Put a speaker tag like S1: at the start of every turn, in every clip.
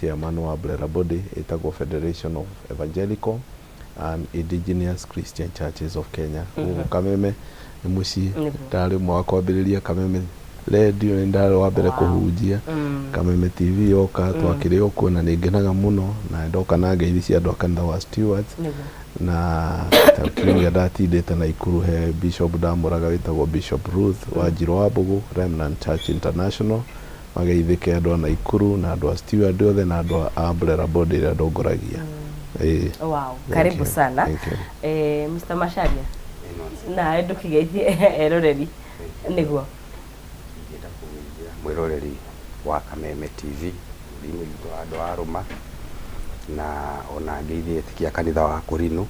S1: chairman wa umbrella body ĩtagwo Federation of Evangelical and Indigenous Christian Churches of Kenya. Gũkũ Kameme nĩ mũciĩ. Ndarĩ ũmwe wa kwambĩrĩria Kameme Radio, nĩ ndarĩ wa mbere kũhunjia. Kameme TV yoka twakĩrĩ o kuo na nĩ ngenaga mũno na ndoka na ngeithi cia andũ a kanitha wa Stewards. Na ta kiumia ndatindĩte Naikuru he bishop ndamũraga wĩtagwo Bishop Ruth Wanjirũ wa Mbũgũ, Remnant Church International. Mageithĩke andũ a Naikuru na andũ a Steward othe na andũ a umbrella body ĩrĩa ndongoragia. Ĩĩ.
S2: Wow,
S1: Thank
S2: karibu
S1: you.
S2: sana.
S1: Thank you.
S2: Mr. Macharia, nawe ndũkĩgeithie eroreri nĩguo.
S3: Ingĩenda kũgeithia mwĩroreri wa Kameme TV, thimũ itũ andũ a Rũma, na ona ngeithie etĩkia a kanitha wa Kũrinũ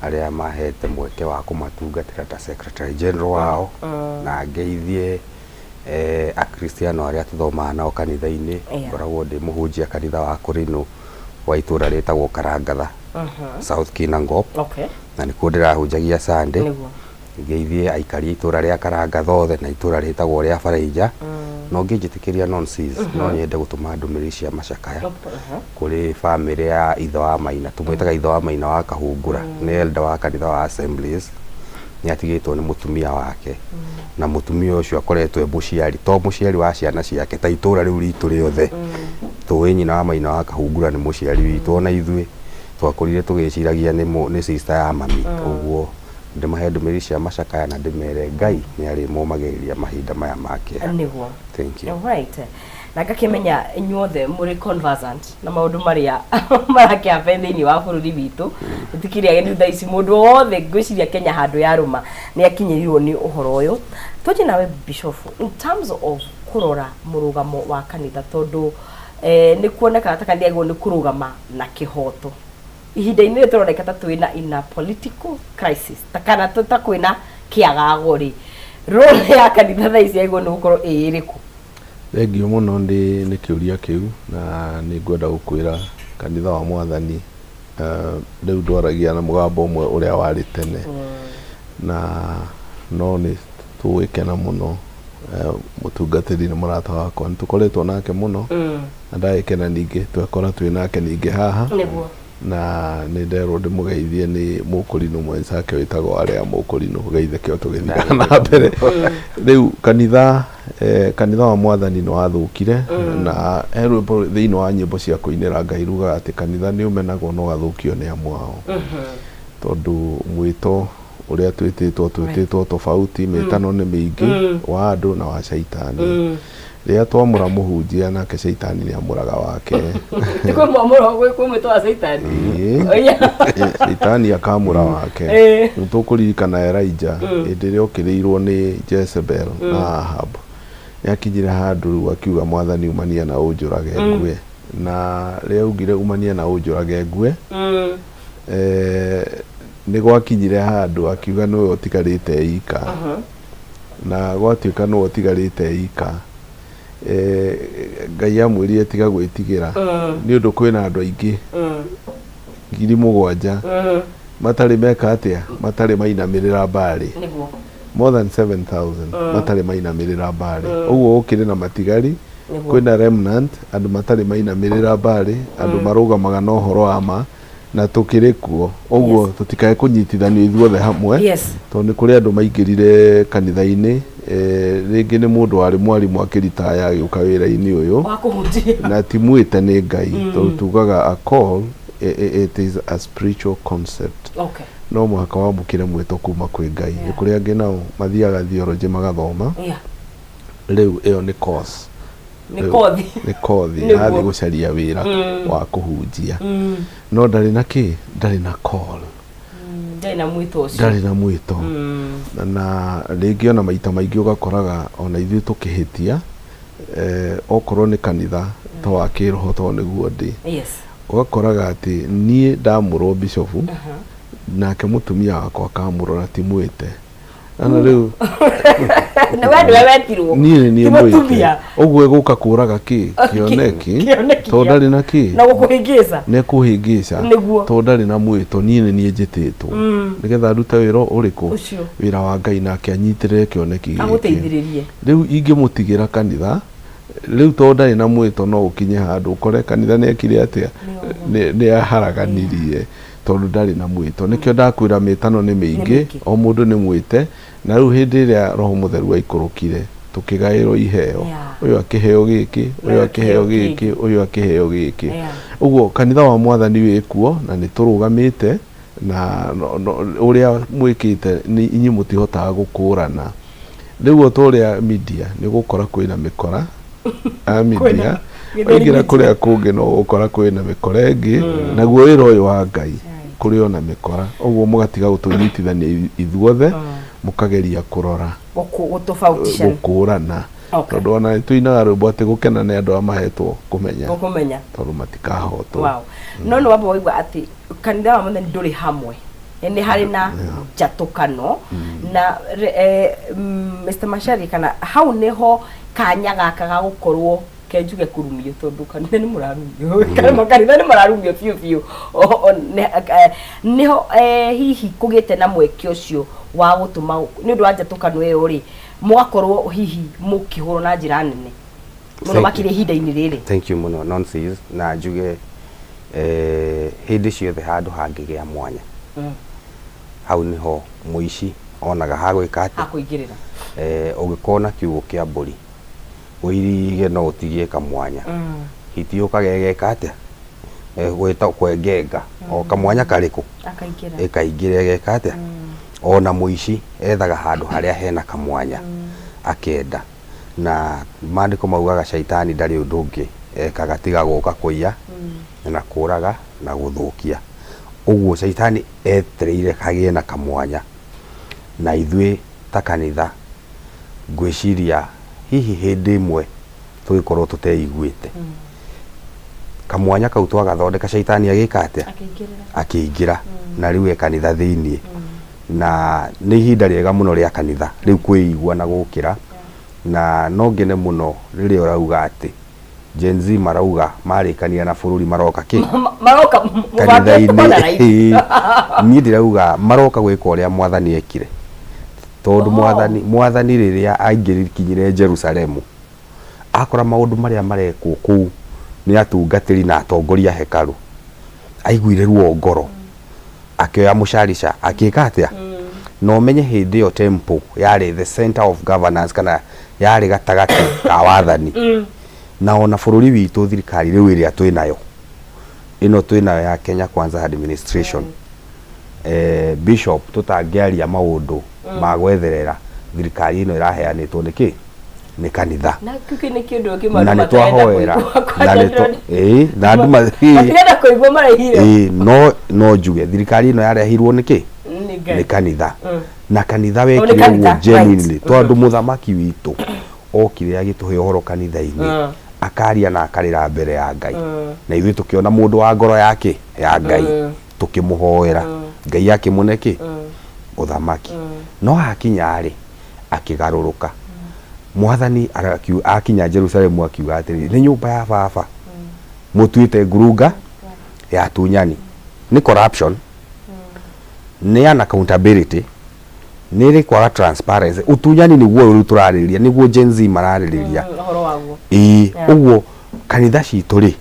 S3: arĩa mahete mweke wa kũmatungatĩra ta Secretary General wao, na ngeithie Akristiano arĩa tũthomaga nao kanitha-inĩ. Ngoragwo ndĩ mũhunjia kanitha wa Kũrinũ wa itũra rĩtagwo Karangatha, South Kinangop, na nĩkuo ndĩrahunjagia Sunday. Ngeithie aikari a itũra rĩa Karangatha othe na itũra rĩtagwo rĩa Baraija. Na ũngĩnjĩtĩkĩria nonsense, no nyende gũtũma ndũmĩrĩri cia macakaya kũrĩ bamĩrĩ ya ithe wa Maina. Tũmwĩtaga ithe wa Maina wa Kahungura, nĩ elder wa kanitha wa Assemblies. Nĩ atigĩtwo nĩ mũtumia wake, na mũtumia ũcio akoretwo e mũciari, to mũciari wa ciana ciake, ta itũra rĩu ritũ rĩothe. Tũĩ nyina wa Maina wa Kahungura nĩ mũciari witũ, ona ithuĩ twakũrire tũgĩciragia nĩ sister ya mami. Ũguo ndĩmahe ndũmĩrĩri cia macakaya na ndĩmere Ngai nĩ arĩmomagĩrĩria mahinda maya ma kĩeha. Thank you.
S2: Alright. Na ngakĩmenya inyuothe mũrĩ conversant na maũndũ marĩa marakĩhappen thĩinĩ wa bũrũri witũ. Tũtikĩrĩ ageni thaa ici, mũndũ wothe ngwĩciria Kenya handũ yarũma nĩ akinyĩrirwo nĩ ũhoro ũyũ. Twanjie nawe Bishop, in terms of kũrora mũrũgamo wa kanitha, tondũ nĩ kuonekaga ta kanitha yagĩrĩirwo nĩ kũrũgama na kĩhoto. Ihinda-inĩ rĩrĩ tũroneka ta twĩna in a political crisis, ta kana ta kwĩna kĩagago rĩ, role ya kanitha thaa ici yagĩrĩirwo nĩ gũkorwo ĩ ĩrĩkũ?
S1: Thengiũ mũno nĩ kĩũria kĩu, na nĩ ngwenda gũkwĩra kanitha wa Mwathani rĩu ndwaragia na mũgambo ũmwe ũrĩa warĩ tene, na no nĩ tũgũgĩkena mũno. Mũtungatĩri nĩ mũrata wakwa, nĩ tũkoretwo nake mũno, na ndagĩkena ningĩ twekora twĩ nake ningĩ haha. Na nĩ nderwo ndĩmũgeithie nĩ mũkũrinũ mwenzake wĩtagwo arĩa mũkũrinũ geithĩke o tũgĩthiaga na mbere. Rĩu kanitha wa Mwathani nĩ wathũkire, na he rwĩmbo thĩinĩ wa nyĩmbo cia kũinĩra Ngai rugaga atĩ kanitha nĩ ũmenagwo na ũgathũkio nĩ amwe ao, tondũ mwĩto ũrĩa twĩtĩtwo twĩtĩtwo tofauti, mĩtano nĩ mĩingĩ wa andũ na wa caitani. Rĩrĩa twamũra mũhunjia, nake caitani nĩ amũraga wake.
S2: Ti kwĩ mwamũro, kwĩ mwĩto wa caitani.
S1: Ĩĩ. Caitani akamũra wake. Nĩ tũkũririkana Elijah hĩndĩ ĩrĩa okĩrĩirwo nĩ Jezebel na Ahab, nĩ akinyire handũ rĩu akiuga, Mwathani, umania na ũnjũrage ngue. Na rĩrĩa augire umania na ũnjũrage ngue, nĩ gwakinyire handũ akiuga nĩwe ũtigarĩte ika. Na gwatuĩka nĩwe ũtigarĩte ika, Ngai amwĩrire tiga gwĩtigĩra, nĩ ũndũ kwĩna andũ aingĩ 7,000 matarĩ meka atĩa, matarĩ mainamĩrĩra mbarĩ. More than 7000 matarĩ mainamĩrĩra mbarĩ. Ũguo gũkĩrĩ na matigari, kwĩna remnant, andũ matarĩ mainamĩrĩra mbarĩ, andũ marũgamaga na ũhoro wa ma, na tũkĩrĩ kuo. Ũguo tũtikae kũnyitithanio ithuothe hamwe, tondũ nĩ kũrĩ andũ maingĩrire kanitha-inĩ, rĩngĩ nĩ mũndũ warĩ mwarimũ akĩritaya agĩũka wĩra-inĩ ũyũ,
S2: Wa kũhunjia.
S1: Na ti mwĩte nĩ Ngai, tondũ tugaga a call, it is a spiritual concept. No mũhaka wamũkĩre mwĩto kuma kwĩ Ngai. Nĩ kũrĩ angĩ nao mathiaga theology magathoma. Rĩu ĩyo nĩ course.
S2: Nĩ kothi.
S1: Nĩ kothi. Athiĩ gũcaria wĩra wa kũhunjia, no ndarĩ na kĩ, ndarĩ na call.
S2: Ndarĩ na mwĩto ũcio.
S1: Ndarĩ na mwĩto. Na rĩngĩ ona maita maingĩ ũgakoraga ona ithuĩ tũkĩhĩtia, okorwo nĩ kanitha ta wa kĩroho, tondũ nĩguo ndĩ, ũgakoraga atĩ niĩ ndamũrwo bishofu, nake mũtumia wakwa akamũrora ti mwĩte. Ana rĩu
S2: Nĩ we nĩwe wetirwo.
S1: Niĩ nĩ niĩ
S2: Ti
S1: mwĩte.
S2: mũtumia.
S1: Ũguo ĩgũka kũraga kĩ kĩoneki,
S2: Kĩoneki.
S1: Tondũ ndarĩ na kĩ.
S2: Na gũkũhĩngĩca.
S1: Nĩ kũhĩngĩca. Tondũ ndarĩ na mwĩto, niĩ nĩ niĩ njĩtĩtwo nĩgetha ndute wĩra ũrĩkũ?
S2: Ũcio.
S1: Wĩra wa Ngai, nake anyitĩrĩre kĩoneki gĩkĩ.
S2: Agũteithĩrĩrie.
S1: Rĩu ingĩmũtigĩra kanitha, Rĩu tondũ ndarĩ na mwĩto no ũkinye handũ ũkore kanitha nĩ ekire atĩa, nĩ aharaganirie tondũ ndarĩ na mwĩto. Nĩkĩo ndakwĩra mĩtano nĩ mĩingĩ, o mũndũ nĩ mwĩte. Na rĩu hĩndĩ ĩrĩa Roho Mũtheru aikũrũkire, tũkĩgaĩrwo iheo, ũyũ akĩheo gĩkĩ, ũyũ akĩheo gĩkĩ, ũyũ akĩheo gĩkĩ. Ũguo kanitha wa Mwathani wĩ kuo na nĩ tũrũgamĩte na ũrĩa mwĩkĩte nĩ inyuĩ mũtihotaga gũkũrana. Rĩu o ta ũrĩa media nĩ ũgũkora kwĩna mĩkora ya media, waingĩra kũrĩa kũngĩ no ũgũkora kwĩna mĩkora ĩngĩ, naguo wĩra ũyũ wa Ngai kũrĩ ona mĩkora. Ũguo mũgatiga gũtũnyitithania ithuothe, mũkageria kũrora gũkũrana. Tondũ ona nĩ tũinaga rwĩmbo atĩ gũkena nĩ andũ arĩa mahetwo kũmenya, tondũ matikahotwo.
S2: No nĩ wamba waigua atĩ kanitha wa Mwathani ndũrĩ hamwe, nĩ harĩ na njatũkano na Mr. Macharia, kana hau nĩho kanya gaka ga gũkorwo kenjuge kũrumio, tondũ kanitha nĩ mũrarumio, kana kanitha nĩ mararumio biũ biũ. Nĩho hihi kũgĩte na mweke ũcio wa gũtũma nĩ ũndũ wa njatũkano ĩyo rĩ, mũgakorwo hihi mũkĩhũrwo na njĩra nene mũno makĩria ihinda-inĩ rĩrĩ.
S3: Thank you mũno Nonsis, na njuge hĩndĩ ciothe handũ hangĩgĩa mwanya, hau nĩho mũici onaga ha gwĩka atĩa?
S2: Hakũingĩrĩra.
S3: Ũngĩkorwo na kiugũ kĩa mbũri ũirige no ũtigie kamwanya, hiti yũkaga ĩgeka atĩa? Gwĩta kwengenga o kamwanya karĩkũ
S2: akaingĩra,
S3: ĩkaingĩra ĩgeka atĩa? Ona mũici ethaga handũ harĩa hena kamwanya akenda. Na maandĩko maugaga caitani ndarĩ ũndũ ũngĩ ekaga tiga gũka kũiya na kũraga na gũthũkia. Ũguo caitani etereire hagĩe na kamwanya, na ithuĩ ta kanitha ngwĩciria hihi hĩndĩ ĩmwe tũgĩkorwo tũteiguĩte kamwanya kau twagathondeka, caitani agĩka atĩa? Akĩingĩra, na rĩu e kanitha thĩiniĩ. Na nĩ ihinda rĩega mũno rĩa kanitha rĩu kwĩigua na gũkĩra. Na no ngene mũno rĩrĩa ũrauga atĩ Gen Z marauga marĩkania na bũrũri maroka kĩ?
S2: Maroka
S3: kanitha-inĩ. Niĩ ndĩrauga maroka gwĩka ũrĩa Mwathani ekire, tondũ Mwathani rĩrĩa aingĩkinyire Jerusalemu akora maũndũ marĩa marekwo kũu nĩ atungatĩri na atongoria a hekarũ, aiguire ruo ngoro, akĩoya mũcarica akĩka atĩa? Na ũmenye hĩndĩ ĩyo temple yarĩ the center of governance, kana yarĩ gatagatĩ ka wathani. Na ona bũrũri witũ, thirikari rĩu ĩrĩa twĩnayo ĩno twĩnayo ya Kenya Kwanza administration, bishop, tũtangĩaria maũndũ ma gwetherera, thirikari ĩno ĩraheanĩtwo nĩ kĩ? Nĩ kanitha.
S2: Na kĩu nĩ kĩndũ kĩmwe
S3: na
S2: andũ
S3: nĩ
S2: matarenda
S3: twahoera
S2: kũigua.
S3: Na nĩ ĩĩ, na andũ
S2: matirenda kũigua maraihire.
S3: Ĩĩ, no njuge thirikari ĩno yarehirwo nĩ kĩ?
S2: Nĩ Ngai.
S3: Nĩ kanitha. Na kanitha
S2: nĩ
S3: wekire
S2: kanitha,
S3: ũguo genuinely, tondũ mũthamaki witũ okire agĩtũhe ũhoro kanitha-inĩ, akaria na akarĩra mbere ya Ngai, na ithuĩ tũkĩona mũndũ wa ngoro yake ya Ngai, tũkĩmũhoera Ngai akĩmũne kĩ? Ũthamaki. No hakinya rĩ, akĩgarũrũka. Mwathani akinya Jerusalemu akiuga atĩrĩrĩ, nĩ nyũmba ya baba mũtuĩte ngurunga ya atunyani. Nĩ corruption, nĩ unaccountability, nĩ rĩ kwaga transparency. Utunyani nĩguo ũyũ rĩu tũrarĩrĩria, nĩguo Gen Z mararĩrĩria.
S2: Ũhoro waguo.
S3: Ĩĩ, ũguo kanitha citũ rĩ,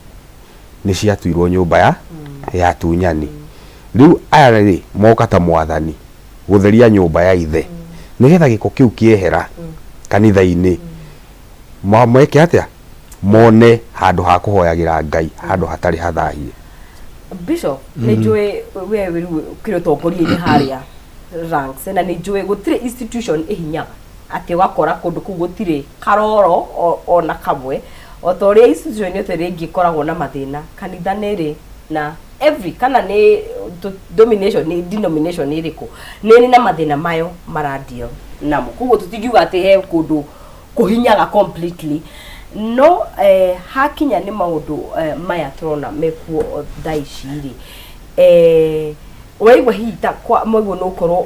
S3: nĩ ciatuirwo nyũmba ya atunyani. Rĩu aya rĩ, moka ta Mwathani gũtheria nyũmba ya ithe, nĩgetha gĩko kĩu kĩehera kanitha-inĩ, meke atĩa? Mone handũ ha kũhoyagĩra Ngai, handũ hatarĩ hathahie.
S2: Bishop, nĩ njũĩ we rĩu ũkĩrĩ ũtongoria-inĩ harĩa ranks, na nĩ njũĩ gũtirĩ institution ĩhinyaga atĩ ũgakora kũndũ kũu gũtirĩ karoro ona kamwe. O ta ũrĩa institution yothe rĩngĩ ĩkoragwo na mathĩna, kanitha nĩ ĩrĩ na every kana nĩ domination, nĩ denomination ĩrĩkũ, nĩ ĩrĩ na mathĩna mayo maradeal namo. Koguo tũtingiuga atĩ he kũndũ kũhinyaga completely. No hakinya nĩ maũndũ maya tũrona mekuo thaa ici rĩ, ũraigua hihi ta kwa mwaigua nĩ ũkorwo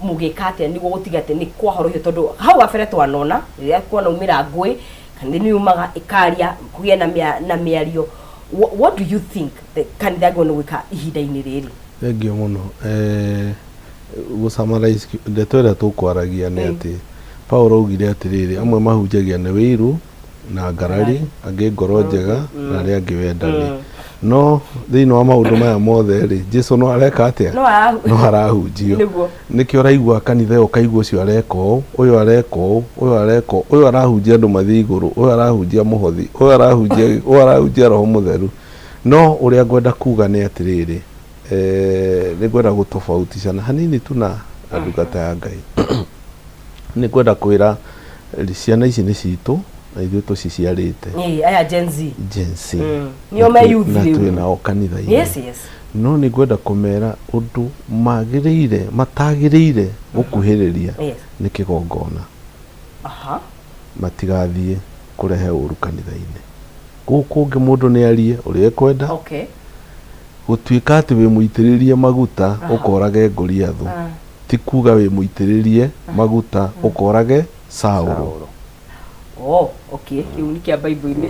S2: mũgĩka atĩa nĩguo gũtiga atĩ nĩ kwahorohio? Tondũ hau gabere twanona rĩrĩa kwanaumĩra ngũĩ, kanitha nĩ yumaga ĩkaria, kũgĩe na mĩario. What do you think the kanitha yagĩrĩirwo nĩ gwĩka ihinda-inĩ rĩrĩ?
S1: Thengiũ mũno. Gũ summarize ndeto ĩrĩa tũkwaragia nĩ atĩ Paul augire atĩrĩrĩ, amwe mahunjagia nĩ wĩiru, na ngarari, angĩ ngoro njega na arĩa angĩ wendani. No thĩinĩ wa maũndũ maya mothe rĩ, Jesu no areka atĩa?
S2: No arahu-
S1: No arahunjio.
S2: Nĩguo.
S1: Nĩkĩo ũraigua kanitha ĩyo ũkaigua ũcio areka ũũ, ũyũ areka ũũ, ũyũ areka ũũ, ũyũ arahunjia andũ mathiĩ igũrũ, ũyũ arahunjia mũhothi, ũyũ arahunjia ũyũ arahunjia roho mũtheru. No ũrĩa ngwenda kuga nĩ atĩrĩrĩ, eh, nĩ ngwenda gũtofauticana hanini tu na na ndungata ya Ngai. Nĩ ngwenda kwĩra ciana ici nĩ citũ na ithuĩ tũciciarĩte.
S2: Ĩĩ, aya Gen Z.
S1: Gen Z.
S2: Nĩo
S1: Na
S2: me
S1: twĩ-
S2: youth
S1: na
S2: rĩu.
S1: twĩ nao kanitha-inĩ.
S2: Yes, yes.
S1: No nĩ ngwenda kũmera ũndũ magĩrĩire matagĩrĩire gũkuhĩrĩria
S2: Yes.
S1: nĩ kĩgongona.
S2: Aha.
S1: Matigathiĩ kũrehe ũru kanitha-inĩ. Kũu kũngĩ mũndũ nĩ arie ũrĩa ekwenda.
S2: Okay.
S1: Gũtuĩka atĩ wĩ mũitĩrĩrie maguta ũkorage Goliathũ ti kuga wĩ mũitĩrĩrie maguta ũkorage Saũlũ.
S3: Saũlũ.
S2: Oh, okay, kĩu nĩ kĩa Bible-inĩ.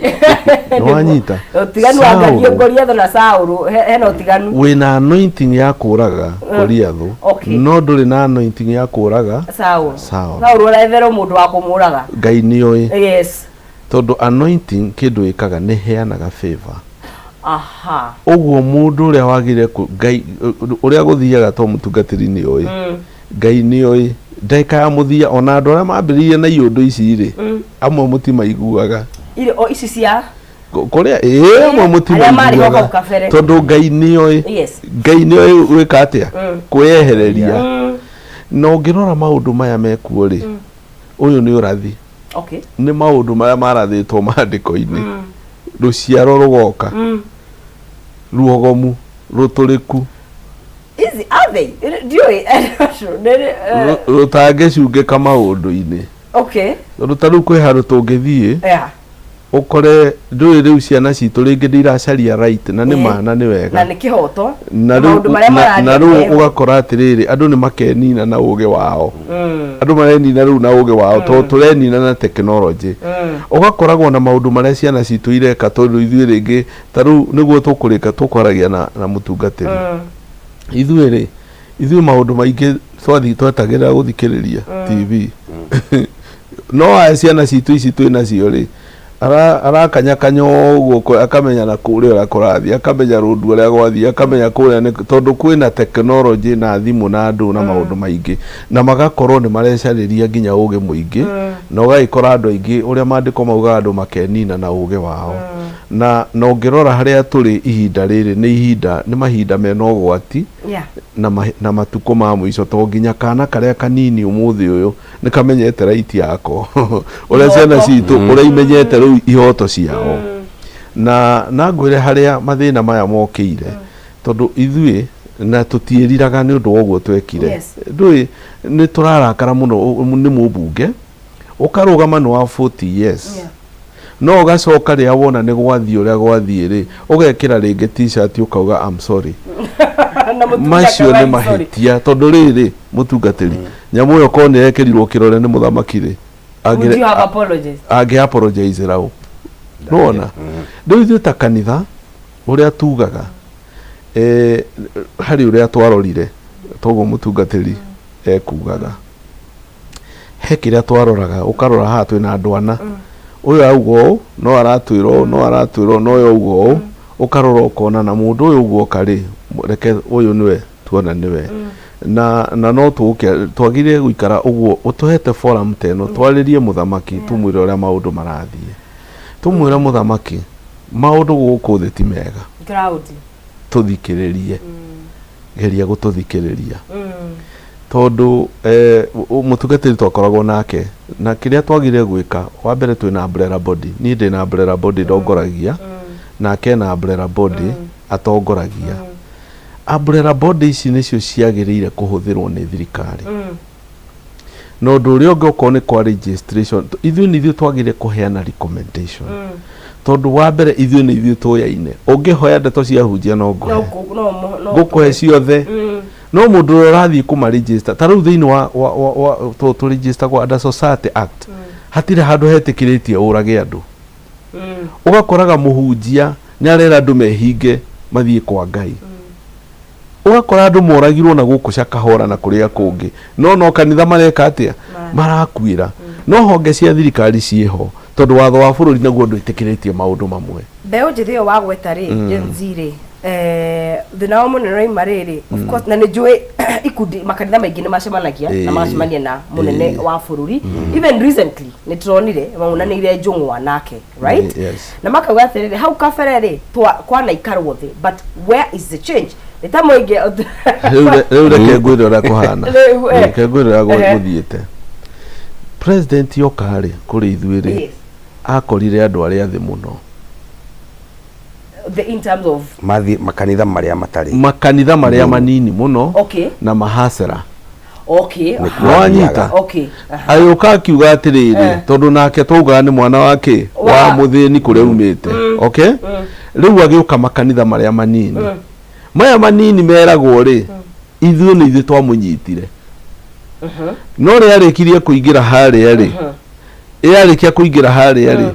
S1: Nĩ wanyita?
S2: Ũtiganu wa
S1: Saũlũ.
S2: Goliathũ na Saũlũ, hena ũtiganu.
S1: Wĩna anointing ya kũraga Goliathũ
S2: okay.
S1: no ndũrĩ na anointing ya kũraga
S2: Saũlũ.
S1: Saũlũ.
S2: Saũlũ aretherwo mũndũ wa kũmũraga.
S1: Ngai nĩoĩ.
S2: Yes.
S1: Tondũ anointing kĩndũ ĩkaga nĩ ĩheanaga favor.
S2: Aha.
S1: Ũguo mũndũ ũrĩa wagĩrĩire kũ Ngai ũrĩa gũthiaga to mũtungatĩri nĩoĩ. Ngai nĩoĩ ndagĩka ya mũthia ona andũ arĩa mambĩrĩirie na iũndũ ici rĩ amwe mũtimaiguaga.
S2: Irĩ o ici cia
S1: Kũrĩa ĩĩ amwe
S2: Arĩa marĩ ho
S1: mũtimaiguaga
S2: hau kabere.
S1: tondũ Ngai nĩoĩ.
S2: Yes.
S1: Ngai nĩoĩ gwĩka atĩa? Kwĩyehereria. Na ũngĩrora maũndũ maya mekuo rĩ, ũyũ nĩ ũrathi.
S2: Okay.
S1: Nĩ maũndũ marĩa marathĩtwo maandĩko-inĩ. Rũciaro rũgoka. Ruogomu, rũtũrĩku.
S2: Is are they? Ndiũĩ. Nĩ-
S1: Rũtangĩcungĩka maũndũ-inĩ.
S2: Okay.
S1: Tondũ ta rĩu kwĩ handũ tũngĩthiĩ
S2: Yeah.
S1: ũkore ndũĩ rĩu ciana citũ rĩngĩ nĩ iracaria right na nĩ ma na nĩ wega.
S2: Na nĩ kĩhoto.
S1: Na
S2: Maũndũ
S1: rĩu
S2: marĩa
S1: na,
S2: marathiĩ
S1: na rĩu
S2: meho.
S1: ũgakora atĩrĩrĩ andũ nĩ makenina na ũgĩ wao. Andũ marenina rĩu na ũgĩ wao tondũ tũrenina na tekinoronjĩ. Ũgakoragwo na maũndũ marĩa ciana citũ ireka tondũ ithuĩ rĩngĩ ta rĩu nĩguo tũkũrĩka tũkwaragia na, na mũtungatĩri. Ithuĩ rĩ, ithuĩ maũndũ maingĩ twathi twetagĩrĩra gũthikĩrĩria TV. No aya ciana citũ ici twĩ nacio rĩ, arakanyakanya ũguo akamenya na kũrĩa ũrĩa kũrathiĩ, akamenya rũndu ũrĩa gwathiĩ, akamenya kũrĩa nĩ tondũ kwĩna tekinoronjĩ na thimũ na andũ na maũndũ maingĩ, na magakorwo nĩ marecarĩria nginya ũgĩ mũingĩ, na ũgagĩkora andũ aingĩ ũrĩa maandĩko maugaga andũ makenina na ũgĩ wao. Na na ũngĩrora harĩa tũrĩ ihinda rĩrĩ nĩ ihinda nĩ mahinda mena ũgwati
S2: Yeah.
S1: na, ma, na matukũ ma mũico to nginya kana karĩa kanini ũmũthĩ ũyũ nĩ kamenyete right yako ũrĩa ciana citũ ũrĩa imenyete rĩu ihoto ciao na na ngwĩre harĩa mathĩna maya mokĩire tondũ ithuĩ na tũtiĩriraga nĩ ũndũ wa ũguo twekire
S2: Yes.
S1: ndũĩ nĩ tũrarakara mũno nĩ mũmbunge ũkarũgama nĩ wa 40 years
S2: Yeah.
S1: no ũgacoka rĩrĩa wona nĩ gwathiĩ ũrĩa gwathiĩ rĩ ũgekĩra rĩngĩ t-shirt ũkauga I'm sorry
S2: Na mũtumia
S1: macio
S2: akauga,
S1: nĩ
S2: "I'm sorry."
S1: mahĩtia tondũ rĩrĩ mũtungatĩri nyamũ ĩyo korwo nĩ yekĩrirwo kĩrore nĩ mũthamaki rĩ
S2: Would you have apologized?
S1: angĩ apologize ra ũ nĩwona rĩu ithuĩ ta kanitha ũrĩa tugaga eh, harĩ ũrĩa twarorire toguo mũtungatĩri ekugaga he kĩrĩa twaroraga ũkarora haha twĩna andũ ana ũyũ auga ũũ no aratwĩra ũũ no aratwĩra ũũ no ũyũ auga ũũ ũkarora ũkona na mũndũ ũyũ ũguo oka rĩ reke ũyũ nĩwe tuona nĩwe na na no tũke twagire gũikara ũguo ũtũhete forum ta ĩno twarĩrie mũthamaki tũmwĩre ũrĩa maũndũ marathiĩ tũmwĩre mũthamaki maũndũ gũkũ thĩ ti mega
S2: Ground.
S1: tũthikĩrĩrie geria gũtũthikĩrĩria tondũ eh, mũtungatĩri twakoragwo nake na kĩrĩa twagire gwĩka wa mbere twĩna umbrella body niĩ ndĩ na umbrella body ndongoragia nake na umbrella body atongoragia umbrella body ici nĩcio ciagĩrĩire kũhũthĩrwo nĩ thirikari na ũndũ ũrĩa ũngĩ okorwo nĩ kwa registration ithuĩ nĩ ithuĩ twagĩrĩire kũheana recommendation tondũ wa mbere ithuĩ nĩ ithuĩ tũyaine ũngĩhoya ndeto cia hunjia no ngũhe ngũkũhe ciothe no mũndũ ũrĩa ũrathiĩ kũma register ta rĩu thĩinĩ wa wa wa, wa tũ tũ register kwa under Society Act hatirĩ handũ hetĩkĩrĩtie ũrage andũ ũgakoraga mũhunjia nĩ arera andũ mehinge mathiĩ kwa Ngai ũgakora andũ moragirwo na gũkũ Shakahola na kũrĩa kũngĩ no no kanitha mareka atĩa marakuĩra no honge cia thirikari ciĩho. Tondũ watho wa bũrũri naguo ndwĩtĩkĩrĩtie maũndũ mamwe.
S2: Mbeũ njĩthĩ ĩyo wagweta rĩ, Gen Z rĩ, thĩna wao mũnene ũraima rĩrĩ, of course, na nĩ njũĩ ikundi, makanitha maingĩ nĩ macemanagia na magacemania na mũnene wa bũrũri. Even recently nĩ tũronire maunanĩire njũng'wa nake, right?
S1: Yes.
S2: Na makauga atĩrĩrĩ, hau kabere rĩ, twanaikarwo thĩ, but where is the change? Nĩ ta mũingĩ.
S1: Rĩu reke ngwĩre ũrĩa kũhana.
S2: Rĩu,
S1: Reke ngwĩre ũrĩa gũthiĩte. President oka rĩ, kũrĩ ithuĩ rĩ, akorire andũ arĩa thĩ mũno.
S2: The, in terms of
S3: Mathi makanitha marĩa matarĩ
S1: makanitha marĩa manini mũno na mahacera.
S3: Nĩkuo
S1: Nĩwanyita?
S3: athiaga.
S1: Agĩũka akiuga atĩrĩrĩ, tondũ nake twaugaga nĩ mwana wa kĩ wa mũthĩni kũrĩa umĩte, okay? Rĩu agĩũka makanitha marĩa manini, maya manini meragwo rĩ, ithuĩ nĩ ithuĩ twamũnyitire. No rĩ, arĩkirie kũingĩra harĩa rĩ, ĩ arĩkia kũingĩra harĩa rĩ,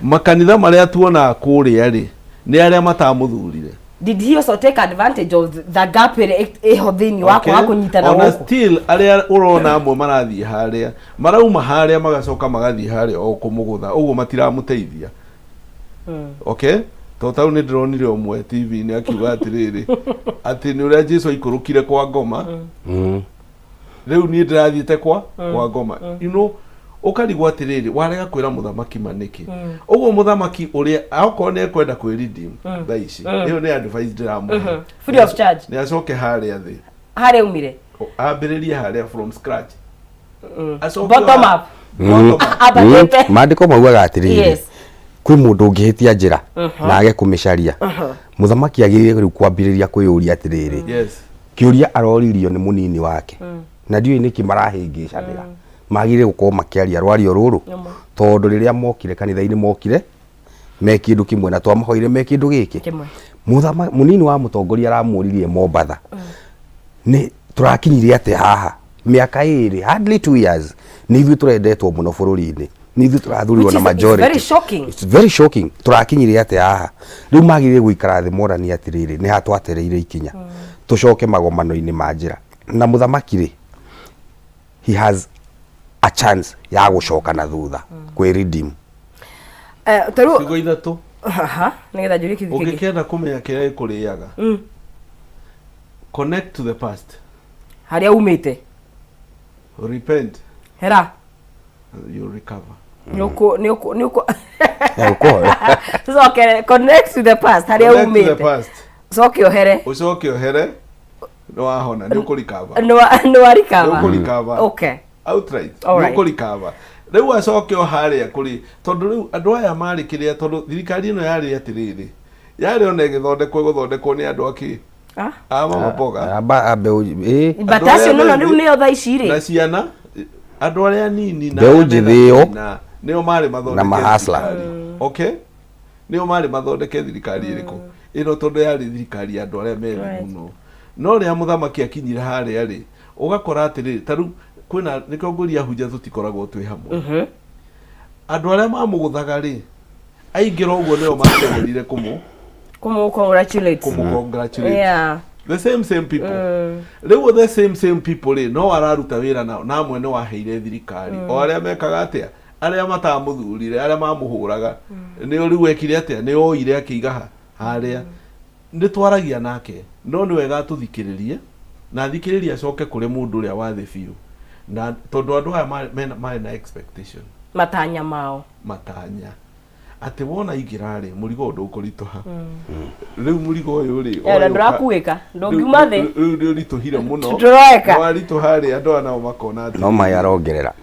S1: makanitha marĩa tuonaga kũrĩa rĩ, nĩ arĩa matamũthurire.
S2: Did he also take advantage of the gap ĩrĩa ĩho thĩinĩ wa kwaga kũnyitana
S1: Ona
S2: gũkũ?
S1: still arĩa ũrona amwe marathiĩ harĩa, marauma harĩa magacoka magathiĩ harĩa o kũmũgũtha ũguo, matiramũteithia, okay? To tau nĩ ndĩronire ũmwe TV-inĩ akiuga atĩrĩrĩ, atĩ nĩ ũrĩa Jesu aikũrũkire kwa ngoma, rĩu niĩ ndĩrathiĩte kwa ngoma. Ũkarigwo atĩrĩrĩ, warega kwĩra mũthamaki ma nĩkĩ? Ũguo mũthamaki ũrĩa akorwo nĩ ekwenda kwĩ redeem thaa ici, ĩyo nĩ advice ndĩramũhe.
S2: Free of charge.
S1: Nĩ acoke harĩa thĩ.
S2: Harĩa umire.
S1: Ambĩrĩrie harĩa from scratch. Acoke
S2: Bottom up.
S1: Bottom up.
S2: Ambatĩte.
S3: Maandĩko maugaga atĩrĩrĩ, kwĩ mũndũ ũngĩhĩtia njĩra na age kũmĩcaria. Mũthamaki agĩrĩire rĩu kwambĩrĩria kwĩyũria atĩrĩrĩ, kĩũria aroririo nĩ mũnini wake, na ndiũĩ nĩkĩ marahĩngĩcanĩra. Magĩrĩire gũkorwo makĩaria rwario rũrũ, tondũ rĩrĩa mokire kanitha-inĩ, mokire me kĩndũ kĩmwe, na twamahoire me kĩndũ gĩkĩ.
S2: Kĩmwe.
S3: Mũnini wa mũtongoria aramũririe Mombatha, nĩ tũrakinyirie atĩ haha mĩaka 2, hardly 2 years, nĩ ithuĩ tũrendetwo mũno bũrũri-inĩ, nĩ ithuĩ tũrathurirwo
S2: Which
S3: na
S2: is
S3: majority.
S2: Very shocking.
S3: It's very shocking. Tũrakinyirie atĩ haha rĩu? Magĩrĩire gũikara thĩ moranie atĩrĩrĩ, nĩ ha twatereire ikinya, tũcoke magomano-inĩ ma njĩra. Na mũthamaki rĩ, he has a chance ya gũcoka na thutha kwĩ redeem.
S2: Ta rĩu
S1: Ciugo ithatũ.
S2: Aha, nĩgetha njũrie kĩndũ kĩngĩ.
S1: Ũngĩkĩenda kũmenya kĩrĩa gĩkũrĩaga, connect to the past.
S2: Harĩa umĩte.
S1: Repent,
S2: hera,
S1: you'll recover.
S2: Nĩũkũ nĩũkũ nĩũkũ
S3: Ũkũhoya.
S2: Tũcokere, connect to the past, harĩa
S1: Connect to the
S2: umĩte.
S1: past.
S2: Ũcoke ũhere.
S1: Ũcoke ũhere, nĩ wahona, nĩ ũkũrecover.
S2: Nĩ wa recover.
S1: Nĩ ũkũrecover. Outright.
S2: All
S1: Nĩ
S2: right.
S1: ũkũrecover. Rĩu acoke o harĩa kũrĩ, tondũ rĩu andũ aya marĩ kĩrĩa, tondũ thirikari ĩno yarĩ atĩrĩrĩ, yarĩ ona ĩgĩthondekwo, ĩgũthondekwo nĩ andũ akĩ a mama mboga.
S3: Amba mbeũ ĩ
S2: But
S1: Andũ arĩa
S2: acio no
S1: methĩ
S2: rĩu nĩo thaa ici
S1: na
S2: rĩ.
S1: Ciana, andũ arĩa nini na
S3: Mbeũ
S1: arĩa mena
S3: njĩthĩ ĩyo
S1: thĩna, nĩo marĩ mathondeke
S3: na mahustler.
S1: thirikari. Okay, nĩo marĩ mathondeke thirikari ĩrĩkũ ĩno, tondũ yarĩ thirikari ya andũ arĩa methĩ mũno. No rĩrĩa mũthamaki akinyire harĩa rĩ, ũgakora atĩrĩrĩ, ta rĩu kwĩna nĩkĩo ngũria hunja, tũtikoragwo twĩ hamwe. Andũ arĩa mamũgũthaga rĩ, aingĩra ũguo nĩo mateng'erire kũmũ
S2: Kũmũ congratulate.
S1: Kũmũ congratulate. The same same people. Rĩu the same same people rĩ, no araruta wĩra nao, na amwe nĩ waheire thirikari, o arĩa mekaga atĩa, arĩa matamũthurire, arĩa mamũhũraga, nĩo rĩu ekire atĩa, nĩ oire akĩiga ha harĩa. Nĩ twaragia nake, no nĩ wega atũthikĩrĩrie, na athikĩrĩrie, acoke kũrĩ mũndũ ũrĩa wa thĩ biũ, na tondũ andũ aya marĩ na expectation.
S2: Matanya mao.
S1: Matanya atĩ wona ingĩra rĩ, mũrigo ũyũ ndũkũritũha. Rĩu mũrigo ũyũ rĩ,
S2: Na
S1: ũroka-
S2: ndũrakuĩka, ndũngiuma thĩ.
S1: Rĩu nĩ ũritũhire mũno.
S2: Ndũroeka.
S1: Nĩ waritũha rĩ, andũ aya nao makona atĩ
S3: No maĩ arongerera.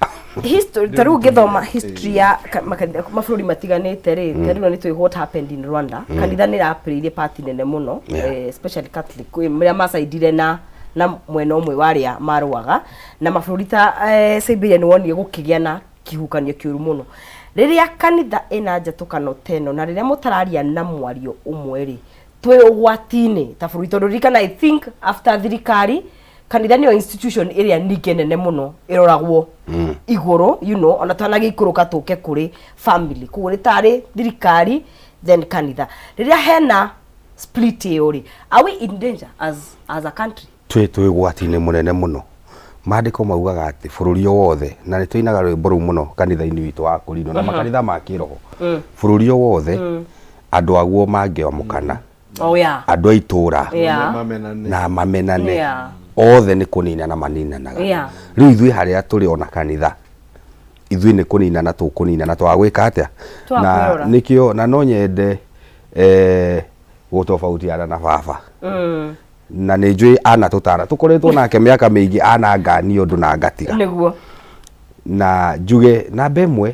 S2: History, ta rĩu ngĩthoma history ya makanitha mabũrũri matiganĩte rĩ, ta rĩu nĩ tũĩ what happened in Rwanda. Kanitha nĩ ĩrapĩrĩirie part nene mũno, especially Catholic, kwĩ marĩa macaindire na mwena ũmwe wa arĩa marũaga na mabũrũri ta Siberia. Nĩ wonire gũkĩgĩa na kĩhukanio kĩũru mũno rĩrĩa kanitha ĩna njatũkano ta ĩno, na rĩrĩa mũtararia na mwario ũmwe rĩ, twĩ ũgwati-inĩ ta bũrũri, tondũ ririkana, I think after thirikari, kanitha nĩyo institution ĩrĩa ningĩ nene mũno ĩroragwo igũrũ, ona twanagĩikũrũka tũke kũrĩ family. Koguo nĩ tarĩ thirikari, then kanitha. Rĩrĩa hena split ĩyo rĩ, are we in danger as a country?
S3: Twĩ ũgwati-inĩ mũnene mũno. Maandĩko maugaga atĩ bũrũri o wothe, na nĩ tũinaga rwĩmbo rũu mũno kanitha-inĩ witũ wa Kũrinũ na makanitha ma kĩroho, bũrũri o wothe andũ aguo mangĩamũkana,
S2: Oh yeah.
S3: andũ a itũũra
S2: Yeah.
S3: na mamenane, othe nĩ kũninana maninanaga. Rĩu ithuĩ harĩa tũrĩ ona kanitha, ithuĩ nĩ kũninana tũkũninana, twaga gwĩka atĩa?
S2: Twaga
S3: Na
S2: kwĩrora.
S3: nĩkĩo na no nyende gũtofautiana na baba. Na nĩ njũĩ anatũtara, tũkoretwo nake mĩaka mĩingĩ, anangania ũndũ na ngatiga.
S2: Nĩguo.
S3: Na njuge namba ĩmwe,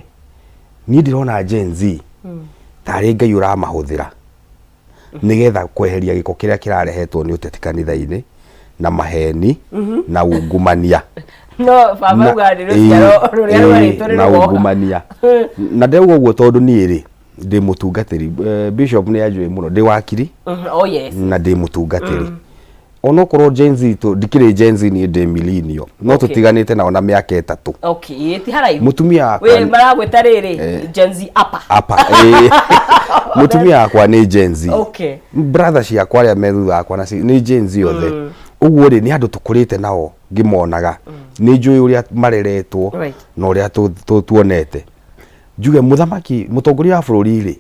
S3: niĩ ndĩrona Gen Z tarĩ Ngai ũramahũthĩra nĩgetha kweheria gĩko kĩrĩa kĩrarehetwo nĩ ũteti kanitha-inĩ na maheni na ungumania.
S2: No baba ugaga nĩ rũciaro rũrĩa rwarĩtwo nĩ
S3: na
S2: rũgoka.
S3: ungumania. Na ndĩrauga ũguo tondũ niĩ rĩ, ndĩ mũtungatĩri, Bishop nĩ anjũĩ mũno, ndĩ wakiri.
S2: Oh yes.
S3: Na ndĩ mũtungatĩri. Onokorwo Gen Z tũ, ndikĩrĩ Gen Z, niĩ ndĩ millennial, no tũtiganĩte nao na mĩaka 3.
S2: Okay, ti haraihu.
S3: Mũtumia wakwa
S2: Wĩ maragwĩta rĩrĩ Gen Z upper.
S3: Apa, ĩĩ. Mũtumia wakwa nĩ Gen Z. Brother ciakwa arĩa me thutha wakwa na nĩ Gen Z othe. Ũguo rĩ, nĩ andũ tũkũrĩte nao ngĩmonaga. Nĩ njũĩ ũrĩa mareretwo na ũrĩa tuonete. Njuge mũthamaki, mũtongoria wa bũrũri rĩ,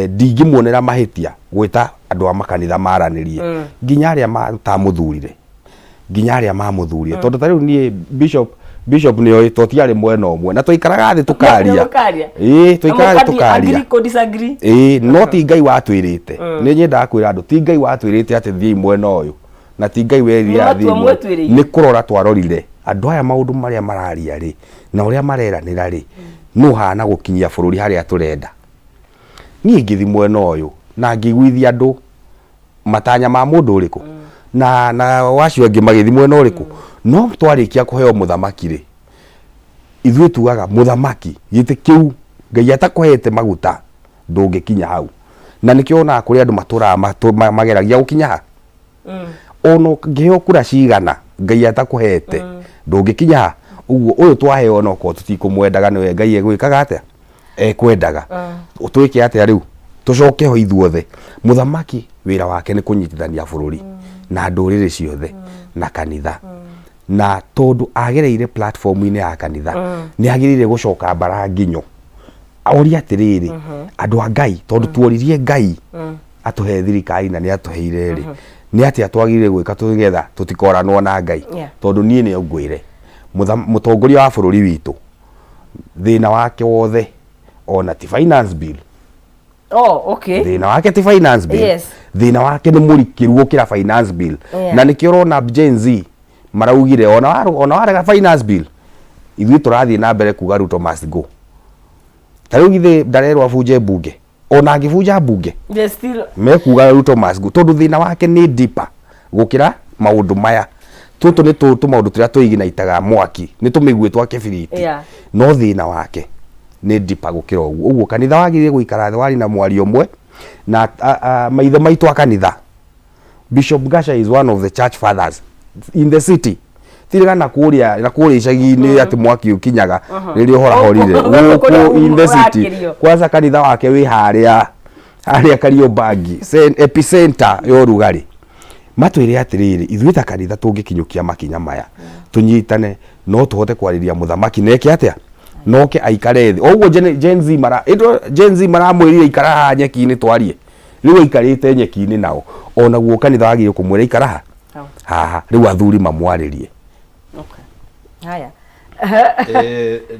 S3: ndingĩmuonera mahĩtia gwĩta andũ a makanitha maranĩrie, nginya arĩa matamũthurire, nginya arĩa mamũthurire, tondũ ta rĩu niĩ Bishop nĩ oĩ to tiarĩ mwena ũmwe na twaikaraga thĩ tũkaria.
S2: Mũkaria.
S3: Ĩĩ, twaikaraga thĩ tũkaria.
S2: Agree ko disagree.
S3: Ĩĩ, no ti Ngai watwĩrĩte. Nĩ nyendaga kwĩra andũ ti Ngai watwĩrĩte atĩ thiĩi mwena ũyũ, na ti Ngai werire
S2: Nĩ
S3: athiĩ
S2: matua
S3: mwena.
S2: mwĩtuĩrĩire.
S3: Nĩ kũrora twarorire andũ aya, maũndũ marĩa mararia rĩ na ũrĩa mareranĩra rĩ, nũ hana gũkinyia bũrũri harĩa tũrenda. Niĩ ngĩthi mwena ũyũ na ngĩiguithia andũ matanya ma mũndũ ũrĩkũ, na wacio angĩ magĩthi mwena ũrĩkũ. No twarĩkia kũheo mũthamaki rĩ, ithuĩ tugaga mũthamaki gĩtĩ kĩu Ngai atakũhete maguta ndũngĩkinya hau. Na nĩkĩo wonaga kũrĩ andũ matũraga mageragia gũkinya ha. Ona ũngĩheo kura cigana, Ngai atakũhete ndũngĩkinya ha. Ũguo ũyũ twaheo, onokorwo tũtikũmwendaga, nĩwe Ngai egwĩkaga atĩa, ekwendaga. Twĩke atĩa rĩu? Tũcoke ho ithuothe. Mũthamaki wĩra wake nĩ kũnyitithania bũrũri na ndũrĩrĩ ciothe na kanitha, na tondũ agereire platform-inĩ ya kanitha, nĩ agĩrĩire gũcoka mbara nginyo oria atĩrĩrĩ, andũ a Ngai, tondũ tuoririe Ngai atũhe thirikari na nĩ atũheire rĩ, nĩ atĩa twagĩrĩire gwĩka tũgetha tũtikoranwo na Ngai? Tondũ niĩ nĩ ngwĩre, mũtongoria wa bũrũri witũ thĩna wake wothe ona ti finance bill.
S2: Oh, okay.
S3: Thĩna wake ti finance bill. Thĩna wake nĩ mũrikĩru gũkĩra finance bill. Na nĩkĩo ũrona Gen Z maraugire ona warega finance bill, ithuĩ tũrathiĩ na mbere kuga Ruto must go. Ta rĩu githĩ ndarerwo abunje mbunge? Ona angĩbunja mbunge,
S2: There's still
S3: mekuga Ruto must go, tondũ thĩna wake nĩ deeper gũkĩra maũndũ maya. Tũtũ nĩ tũmaũndũ tũrĩa tũiginaitaga mwaki, nĩ tũmĩguĩ twa kĩbiriti. No thĩna wake nĩ deeper gũkĩra ũguo. Ũguo kanitha wagĩrĩire gũikara thĩ wari na mwario ũmwe na maithe maitũ a kanitha. Bishop Gasha is one of the church fathers in the city. Tirega na kũrĩa na kũrĩa icagi-inĩ atĩ mwaki ũkinyaga rĩrĩa ũhorahorire.
S2: Gũkũ kũrĩa
S3: Gũkũ in the city.
S2: ũrakĩrio.
S3: Kwanza kanitha wake wĩ harĩa harĩa Kariobangi, epicenter ya ũrugarĩ. Matwĩre atĩrĩrĩ, ithuĩ ta kanitha tũngĩkinyũkia makinya maya tũnyitane, no tũhote kwarĩria mũthamaki neke atĩa, noke aikare thĩ. Ũguo Gen Z mara ĩndo Gen Z maramwĩrire ikara haha nyeki-inĩ twarie. Rĩu aikarĩte nyeki-inĩ nao, onaguo kanitha wagĩrĩirwo kũmwĩra ikara ha haha, rĩu athuri mamwarĩrie.
S2: Okay. Haya.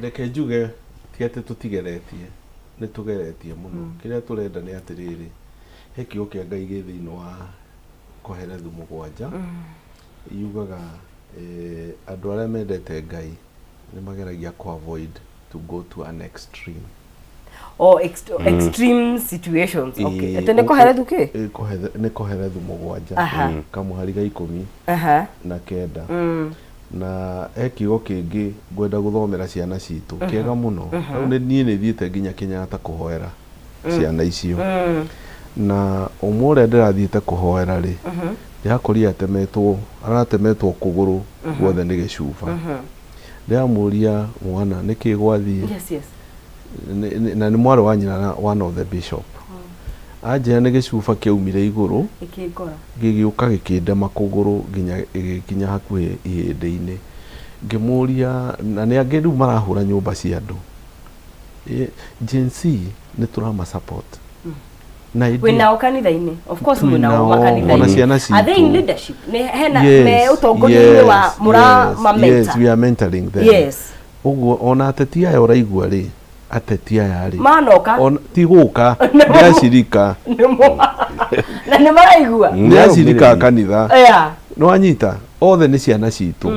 S1: Reke njuge ti atĩ tũtigeretie, nĩ tũgeretie mũno. Kĩrĩa tũrenda nĩ atĩrĩrĩ, he kiugo kĩa Ngai gĩ thĩinĩ wa Kohelethu 7, yugaga andũ arĩa mendete Ngai nĩ mageragia kũ avoid to go to an extreme.
S2: Oh, extreme situations. Okay. Ĩĩ, Atĩ nĩ Kohelethu kĩ?
S1: Ĩĩ, nĩ Kohelethu 7, kamũhari ga ikũmi na kenda. Na he kiugo kĩngĩ ngwenda gũthomera ciana citũ kĩega mũno. Rĩu nĩ niĩ nĩ thiĩte nginya Kenyatta kũhoera ciana icio, na ũmwe ũrĩa ndĩrathiĩte kũhoera rĩ, ndĩrakorire atemetwo, aratemetwo kũgũrũ guothe nĩ gĩcuba. Ndĩramũria, mwana, nĩkĩ gwathiĩ? Na nĩ mwarĩ wa nyina na one of the bishop. Anjĩra nĩ gĩcuba kĩaumire igũrũ,
S2: Gĩkĩngora.
S1: Gĩgĩũka gĩkĩndema kũgũrũ nginya gĩgĩkinya hakuhĩ ihĩndĩ-inĩ. Ngĩmũria na nĩ angĩ rĩu marahũra nyũmba cia andũ. Gen Z nĩ tũrama support na
S2: ĩndĩ Wĩnao kanitha-inĩ, of course mwĩnao
S1: Twĩnao, ona
S2: makanitha-inĩ.
S1: ciana
S2: Are they in
S1: citũ.
S2: leadership? Nĩ hena
S1: Yes,
S2: me ũtongoria-inĩ wa
S1: yes,
S2: mũra
S1: yes,
S2: ma
S1: yes,
S2: mentor?
S1: we are mentoring them. Ũguo ona ateti aya ũraigua rĩ, ateti aya rĩ
S2: Manoka.
S1: Ona- ti gũka nĩ acirika.
S2: Na nĩ maraigua.
S1: Nĩ acirika a kanitha. Nĩwanyita othe nĩ ciana citũ.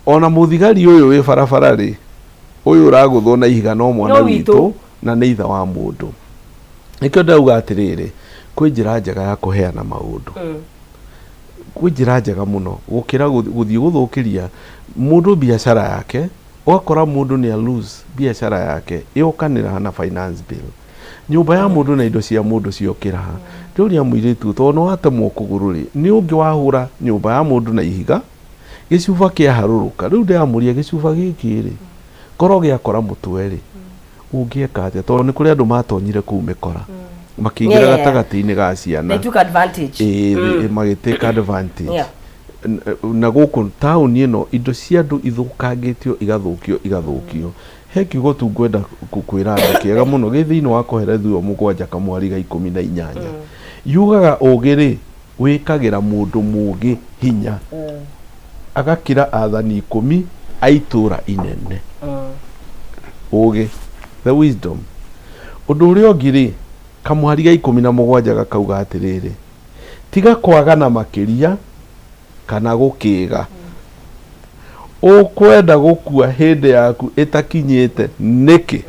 S1: Ona mũthigari ũyũ wĩ barabara rĩ, ũyũ ũragũthwo na ihiga no mwana
S2: No witũ.
S1: witũ na nĩ ithe wa mũndũ. Nĩkĩo ndĩrauga atĩrĩrĩ, kwĩ njĩra njega ya kũheana maũndũ. Kwĩ njĩra njega mũno gũkĩra gũthiĩ gũthũkĩria mũndũ biacara yake. Ũgakora mũndũ nĩ a lose biacara yake yokanĩra na finance bill. Nyũmba ya mũndũ na indo cia mũndũ ciokĩra ha? Ndĩroria mũirĩtu ũyũ tondũ nĩ watemwo kũgũrũ rĩ, nĩ ũngĩ wahũra nyũmba ya mũndũ na ihiga, gĩcuba kĩaharũrũka. Rĩu ndĩramũria gĩcuba gĩkĩ rĩ, korwo gĩakora mũtwe rĩ, ũngĩeka atĩa? Tondũ nĩ kũrĩ andũ matonyire kũu mĩkora, makĩingĩra gatagatĩ-inĩ ga ciana.
S2: They took advantage.
S1: Ĩĩ, magĩ take advantage. Na gũkũ taũni ĩno indo cia andũ ithũkangĩtio igathũkio igathũkio. He kiugo tu ngwenda kwĩra andũ kĩega mũno gĩ thĩinĩ wa Kohelethu ĩyo mũgwanja kamwari ga 18. Yugaga ũgĩ rĩ, wĩkagĩra mũndũ mũgĩ hinya agakĩra athani 10 a itũra inene. Ũgĩ, the wisdom. Ũndũ ũrĩa ũngĩ rĩ, kamwari ga 17 gakauga atĩrĩrĩ, Tiga kwagana makĩria kana gũkĩga. Ũkwenda gũkua hĩndĩ yaku ĩtakinyĩte nĩkĩ?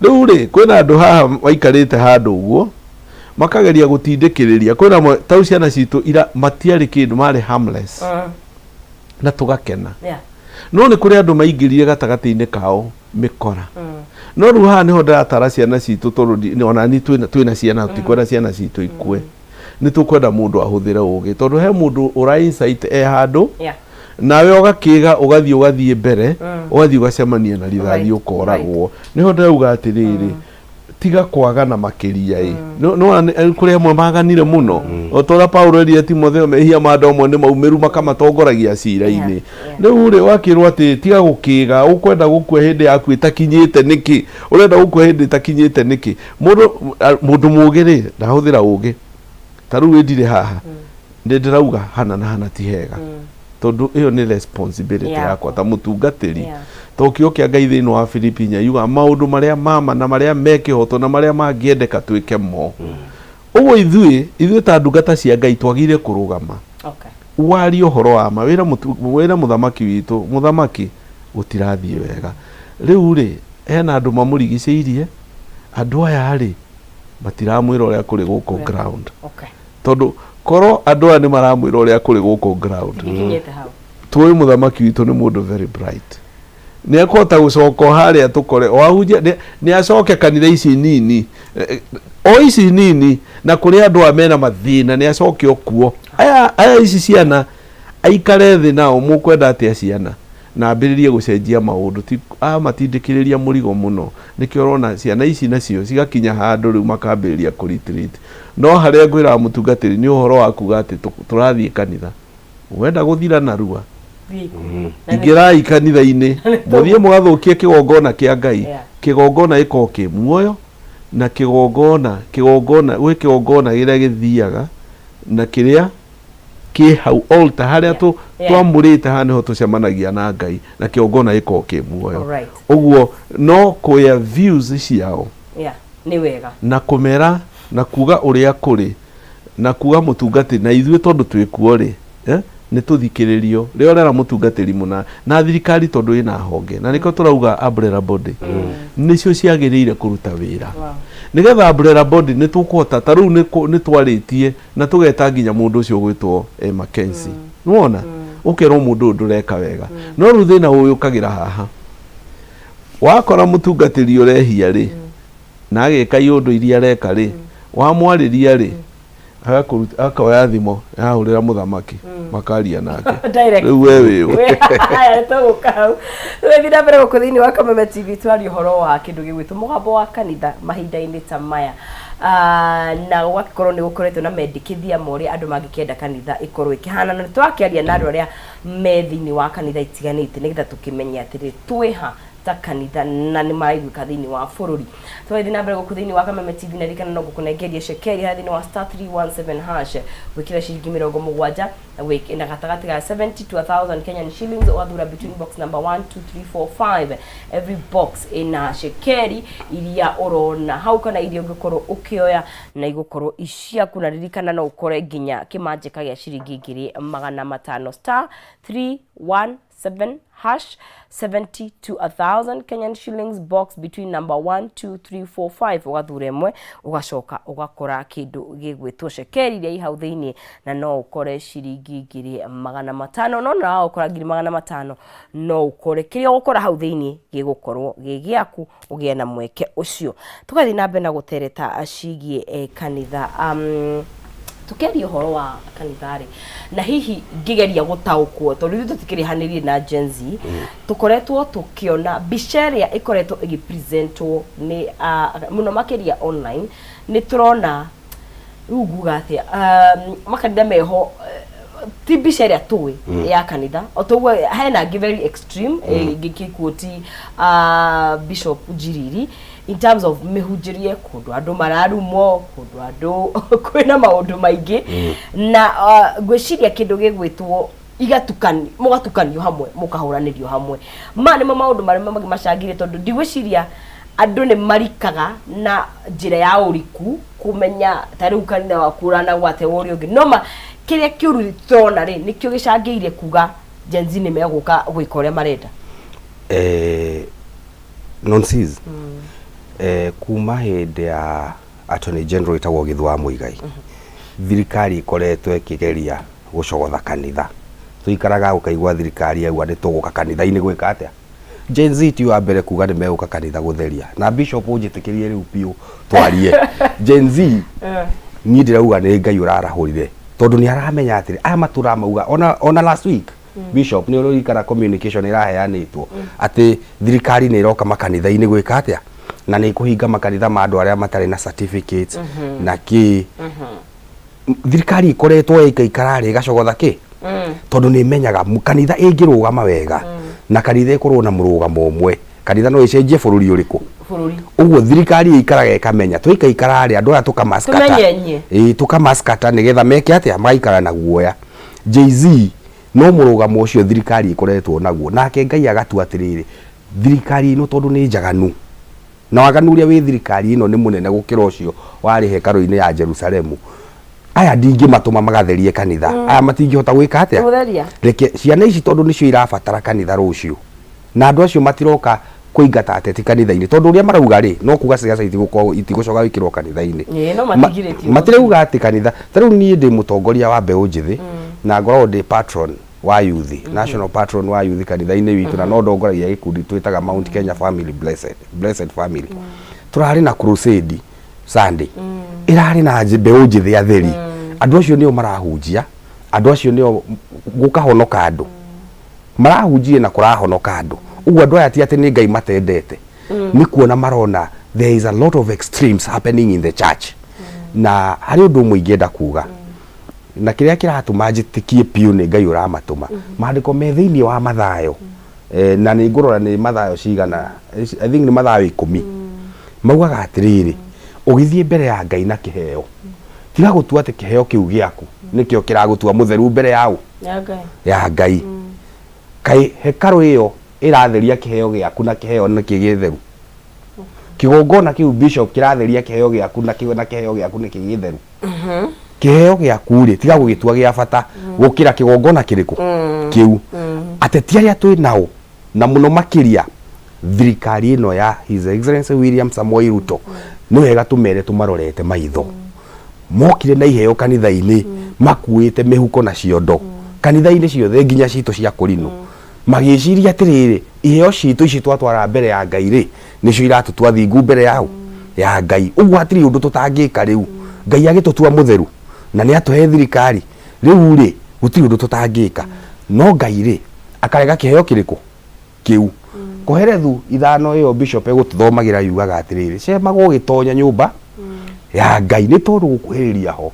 S1: Rĩu rĩ, kwĩna andũ haha maikarĩte handũ ũguo, makageria gũtindĩkĩrĩria. Kwĩna amwe, ta rĩu ciana citũ ira matiarĩ kĩndũ, marĩ harmless. Na tũgakena. No nĩ kũrĩ andũ maingĩrire gatagatĩ-inĩ kao mĩkora. No rĩu haha nĩho ndĩratara ciana citũ tondũ ona ni twĩna ciana, tũtikwenda ciana citũ ikue. Nĩ tũkwenda mũndũ ahũthĩre ũgĩ tondũ he mũndũ ũra insight e handũ nawe ũgakĩga ũgathiĩ ũgathiĩ mbere ũgathiĩ ũgacemania na rithathi ũkoragwo. Nĩho ndĩrauga atĩrĩrĩ, tiga kwagana makĩria ĩ. No kũrĩ amwe maganire mũno o ta ũrĩa Paulo erire Timotheo mehia ma andũ amwe nĩ maumĩru makamatongoragia cira-inĩ. Rĩu rĩ wakĩrwo atĩ tiga gũkĩga ũkwenda gũkua hĩndĩ yaku ĩtakinyĩte nĩkĩ? Ũrenda gũkua hĩndĩ ĩtakinyĩte nĩkĩ? Mũndũ mũndũ mũgĩ rĩ ndahũthĩra ũgĩ. Ta rĩu ĩ ndirĩ haha nĩ ndĩrauga hana na hana ti hega tondũ ĩyo nĩ responsibility yakwa ta mũtungatĩri. Tondũ kiugo kĩa Ngai thĩinĩ wa Filipi inya yugaga maũndũ marĩa ma ma na marĩa me kĩhooto na marĩa mangĩendeka twĩke mo. Ũguo ithuĩ ithuĩ ta ndungata cia Ngai twagĩrĩire kũrũgama warie ũhoro wa ma wĩre wĩre mũthamaki witũ, mũthamaki gũtirathiĩ wega. Rĩu rĩ hena andũ mamũrigicĩirie, andũ aya rĩ matiramwĩra ũrĩa kũrĩ gũkũ ground. Tondũ korwo andũ aya nĩ maramwĩra ũrĩa kũrĩ gũkũ ground,
S2: Tũtingĩkinyĩte hau.
S1: Tũĩ mũthamaki witũ nĩ mũndũ very bright, nĩ ekũhota gũcoka o harĩa tũkore o ahunjia nĩ acoke kanitha ici nini o ici nini na kũrĩ andũ aya mena mathĩna nĩ acoke o kuo aya aya ici ciana aikare thĩ nao mũkwenda atĩa ciana na ambĩrĩrie gũcenjia maũndũ ti amatindĩkĩrĩria mũrigo mũno nĩkĩo ũrona ciana ici nacio cigakinya handũ rĩu makambĩrĩria kũ retreat. No harĩa ngwĩraga mũtungatĩri nĩ ũhoro wa kuga atĩ tũrathiĩ kanitha wenda gũthira narua
S2: Thiĩ kuo. Na nĩ-
S1: ingĩrai kanitha-inĩ mũthiĩ mũgathũkie kĩgongona kĩa Ngai. Kĩgongona gĩkoragwo kĩ muoyo na kĩgongona kĩgongona gwĩ kĩgongona kĩrĩa gĩthiaga na kĩrĩa kĩ hau altar harĩa twamũrĩte haha nĩho tũcemanagia na Ngai na kĩgongona gĩkoragwo kĩ muoyo. Ũguo no kũya views ciao
S2: Yeah, nĩ wega.
S1: Na kũmera na kuga ũrĩa kũrĩ na kuga mũtungatĩri na ithuĩ tondũ twĩ kuo rĩ nĩ tũthikĩrĩrio rĩrĩa ũrera mũtungatĩri mũna na thirikari tondũ ĩna honge na nĩkĩo tũrauga umbrella body nĩcio ciagĩrĩire kũruta wĩra nĩgetha umbrella body nĩ tũkũhota ta rĩu nĩ twarĩtie na tũgeta nginya mũndũ ũcio ũgwĩtwo Mackenzie nĩwona ũkerwo mũndũ ũyũ ndũreka wega no rĩu thĩna ũyũkagĩra haha wakora mũtungatĩri ũrehia rĩ na ageka iũndũ iria areka rĩ wamwarĩria rĩ. Agakũruta akoya thimũ ahũrĩra mũthamaki makaria nake.
S2: Direct.
S1: Rĩu we wĩũ.
S2: Haya, tũgũka hau. Tũgĩthiĩ na mbere gũkũ thĩinĩ wa Kameme TV twaria ũhoro wa kĩndũ gĩgwĩtwo mũgambo wa kanitha mahinda-inĩ ta maya. Ah, na gũgakorwo nĩ gũkoretwo na mendekithia ma ũrĩa andũ mangĩkĩenda kanitha ĩkorwo ĩkĩhana na nĩ twakĩaria na andũ arĩa me thĩinĩ wa kanitha itiganĩte nĩgetha tũkĩmenye atĩrĩ twĩha ta kanitha na nĩ maraiguĩka thĩinĩ wa bũrũri. Tũgĩthiĩ na mbere gũkũ thĩinĩ wa Kameme TV na ririkana no ngũkũnengeria cekeri harĩa thĩinĩ wa star 317 hash gwĩkĩra ciringi 70 na gwĩ- na gatagatĩ ga 70 to 1000 Kenyan shillings ũgathura between box number 1 2 3 4 5 every box ĩna cekeri iria ũrona hau kana iria ũngĩkorwo ũkĩoya na igũkorwo iciaku na ririkana no ũkore nginya kĩmanjĩka gĩa ciringi 500 star 317 hash 70 to 1000 Kenyan shillings box between number 1 2 3 4 5 ũgathura ĩmwe ũgacoka ũgakora kĩndũ gĩgwĩtwo cekeri iria i hau thĩinĩ na no ũkore ciringi 500 no na ũkora 500 no ũkore kĩrĩa ũgũkora hau thĩinĩ gĩgũkorwo gĩ gĩaku ũgĩe na mweke ũcio. Tũgathiĩ na mbere na gũtereta ciĩgiĩ eh, kanitha tũkĩaria ũhoro wa kanitha rĩ na hihi ngĩgeria gũtaũkwo tondũ ithuĩ tũtikĩrĩhanĩrie na Gen Z tũkoretwo tũkĩona mbica ĩrĩa ĩkoretwo ĩgĩpresentwo nĩ mũno makĩria online nĩ tũrona rĩu nguga atĩa makanitha meho ti mbica ĩrĩa tũĩ ya kanitha o toguo hena angĩ very extreme ngĩkĩkuoti Bishop Njiriri in terms of mĩhunjĩrie kũndũ andũ mararumwo kũndũ andũ kwĩna maũndũ maingĩ na ngwĩciria kĩndũ gĩgwĩtwo igatukani mũgatukanio hamwe mũkahũranĩrio hamwe ma nĩmo maũndũ marĩa macangire tondũ ndigwĩciria andũ nĩ marikaga na njĩra ya ũriku kũmenya ta rĩu kanitha waku ũranagwate ũrĩa ũngĩ no ma kĩrĩa kĩũru tũrona rĩ nĩkĩo gĩcangĩire kuga Gen Z nĩ megũka gwĩka ũrĩa marenda.
S3: Nonsense. Kuma hĩndĩ ya Attorney General ĩtagwo Githu wa Muigai, thirikari ĩkoretwo ĩkĩgeria gũcogotha kanitha. Tũikaraga ũkaigua thirikari yauga nĩ tũgũka kanitha-inĩ gwĩka atĩa? Gen Z ti wa mbere kuga nĩ megũka kanitha gũtheria. Na Bishop ũnjĩtĩkĩrie rĩu biũ twarie. Gen Z niĩ ndĩrauga nĩ Ngai ũrarahũrire tondũ nĩ aramenya atĩrĩ aya matũraga mauga ona last week Bishop nĩ ũrorikana communication ĩraheanĩtwo atĩ thirikari nĩ ĩroka makanitha-inĩ gwĩka atĩa na nĩ ĩkũhinga makanitha ma andũ arĩa matarĩ na certificates na kĩ thirikari ĩkoretwo ĩikaikara rĩ ĩgacogotha kĩ tondũ nĩ ĩmenyaga kanitha ĩngĩrũgama wega na kanitha ĩkorwo na mũrũgamo ũmwe kanitha no ĩcenjie bũrũri ũrĩkũ
S2: bũrũri
S3: ũguo thirikari ĩikaraga ĩkamenya twaikaikara rĩ andũ aya tũkamaskata
S2: Tũmenyenye.
S3: ĩĩ tũkamaskata nĩgetha meke atĩa magaikara na guoya Jay-Z no mũrũgamo ũcio thirikari ĩkoretwo naguo nake Ngai agatua atĩrĩrĩ thirikari ĩno tondũ nĩ njaganu na waganu ũrĩa wĩ thirikari ĩno nĩ mũnene gũkĩra ũcio warĩ hekarũ-inĩ ya Jerusalemu aya ndingĩmatũma magatherie kanitha aya matingĩhota gwĩka atĩa
S2: Gũtheria.
S3: Reke ciana ici tondũ nĩcio irabatara kanitha rũciũ na andũ acio matiroka kũingata ateti kanitha-inĩ tondũ ũrĩa marauga rĩ no kuga ciaca itigũcoka gwĩkĩrwo kanitha-inĩ.
S2: Ĩĩ, no matigirĩtio.
S3: Matirauga atĩ kanitha ta rĩu niĩ ndĩ mũtongoria wa mbeũ njĩthĩ na ngoragwo ndĩ patron wa youth, national patron wa youth kanitha-inĩ witũ na no ndongoragia gĩkundi twĩtaga Mount Kenya Family Blessed, Blessed Family. Tũrarĩ na crusade Sunday ĩrarĩ na mbeũ njĩthĩ atheri andũ acio nĩo marahunjia andũ acio nĩo gũkahonoka andũ marahunjia na kũrahonoka andũ ũguo andũ aya ti atĩ nĩ Ngai matendete nĩ kuona marona there is a lot of extremes happening in the church na harĩ ũndũ ũmwe ingĩenda kuga na kĩrĩa kĩratũma njĩtĩkie biũ nĩ Ngai ũramatũma maandĩko me thĩinĩ wa Mathayo na nĩ ngũrora nĩ Mathayo cigana I think nĩ Mathayo 10 maugaga atĩrĩrĩ ũgĩthiĩ mbere ya Ngai na kĩheo tiga gũtua atĩ kĩheo kĩu gĩaku nĩkĩo kĩragũtua mũtheru mbere ya ũ
S2: Ya Ngai.
S3: Ya Ngai kaĩ hekarũ ĩyo ĩratheria kĩheo gĩaku na kĩheo nĩkĩ gĩtheru kĩgongona kĩu bishop kĩratheria kĩheo gĩaku na kĩo na kĩheo gĩaku nĩkĩ gĩtheru kĩheo gĩaku rĩ tiga gũgĩtua gĩa bata gũkĩra kĩgongona kĩrĩkũ kĩu ateti arĩa twĩ nao na mũno makĩria thirikari ĩno ya His Excellency William Samoei Ruto nĩ wega tũmere tũmarorete maitho mokire na iheo kanitha-inĩ makuĩte mĩhuko na ciondo kanitha-inĩ ciothe nginya citũ cia kũrinũ magĩciria atĩrĩrĩ iheo citũ ici twatwara mbere ya Ngai rĩ nĩcio iratũtua thingu mbere yao ya Ngai ũguo hatirĩ ũndũ tũtangĩka rĩu Ngai agĩtũtua mũtheru Na nĩ atũhe thirikari rĩu rĩ, gũtirĩ ũndũ tũtangĩka. No Ngai rĩ, akarega kĩheo kĩrĩkũ kĩu. Koherethu ithano ĩyo bishop egũtũthomagĩra yugaga atĩrĩrĩ, cemaga ũgĩtonya nyũmba ya Ngai nĩ tondũ gũkuhĩrĩria ho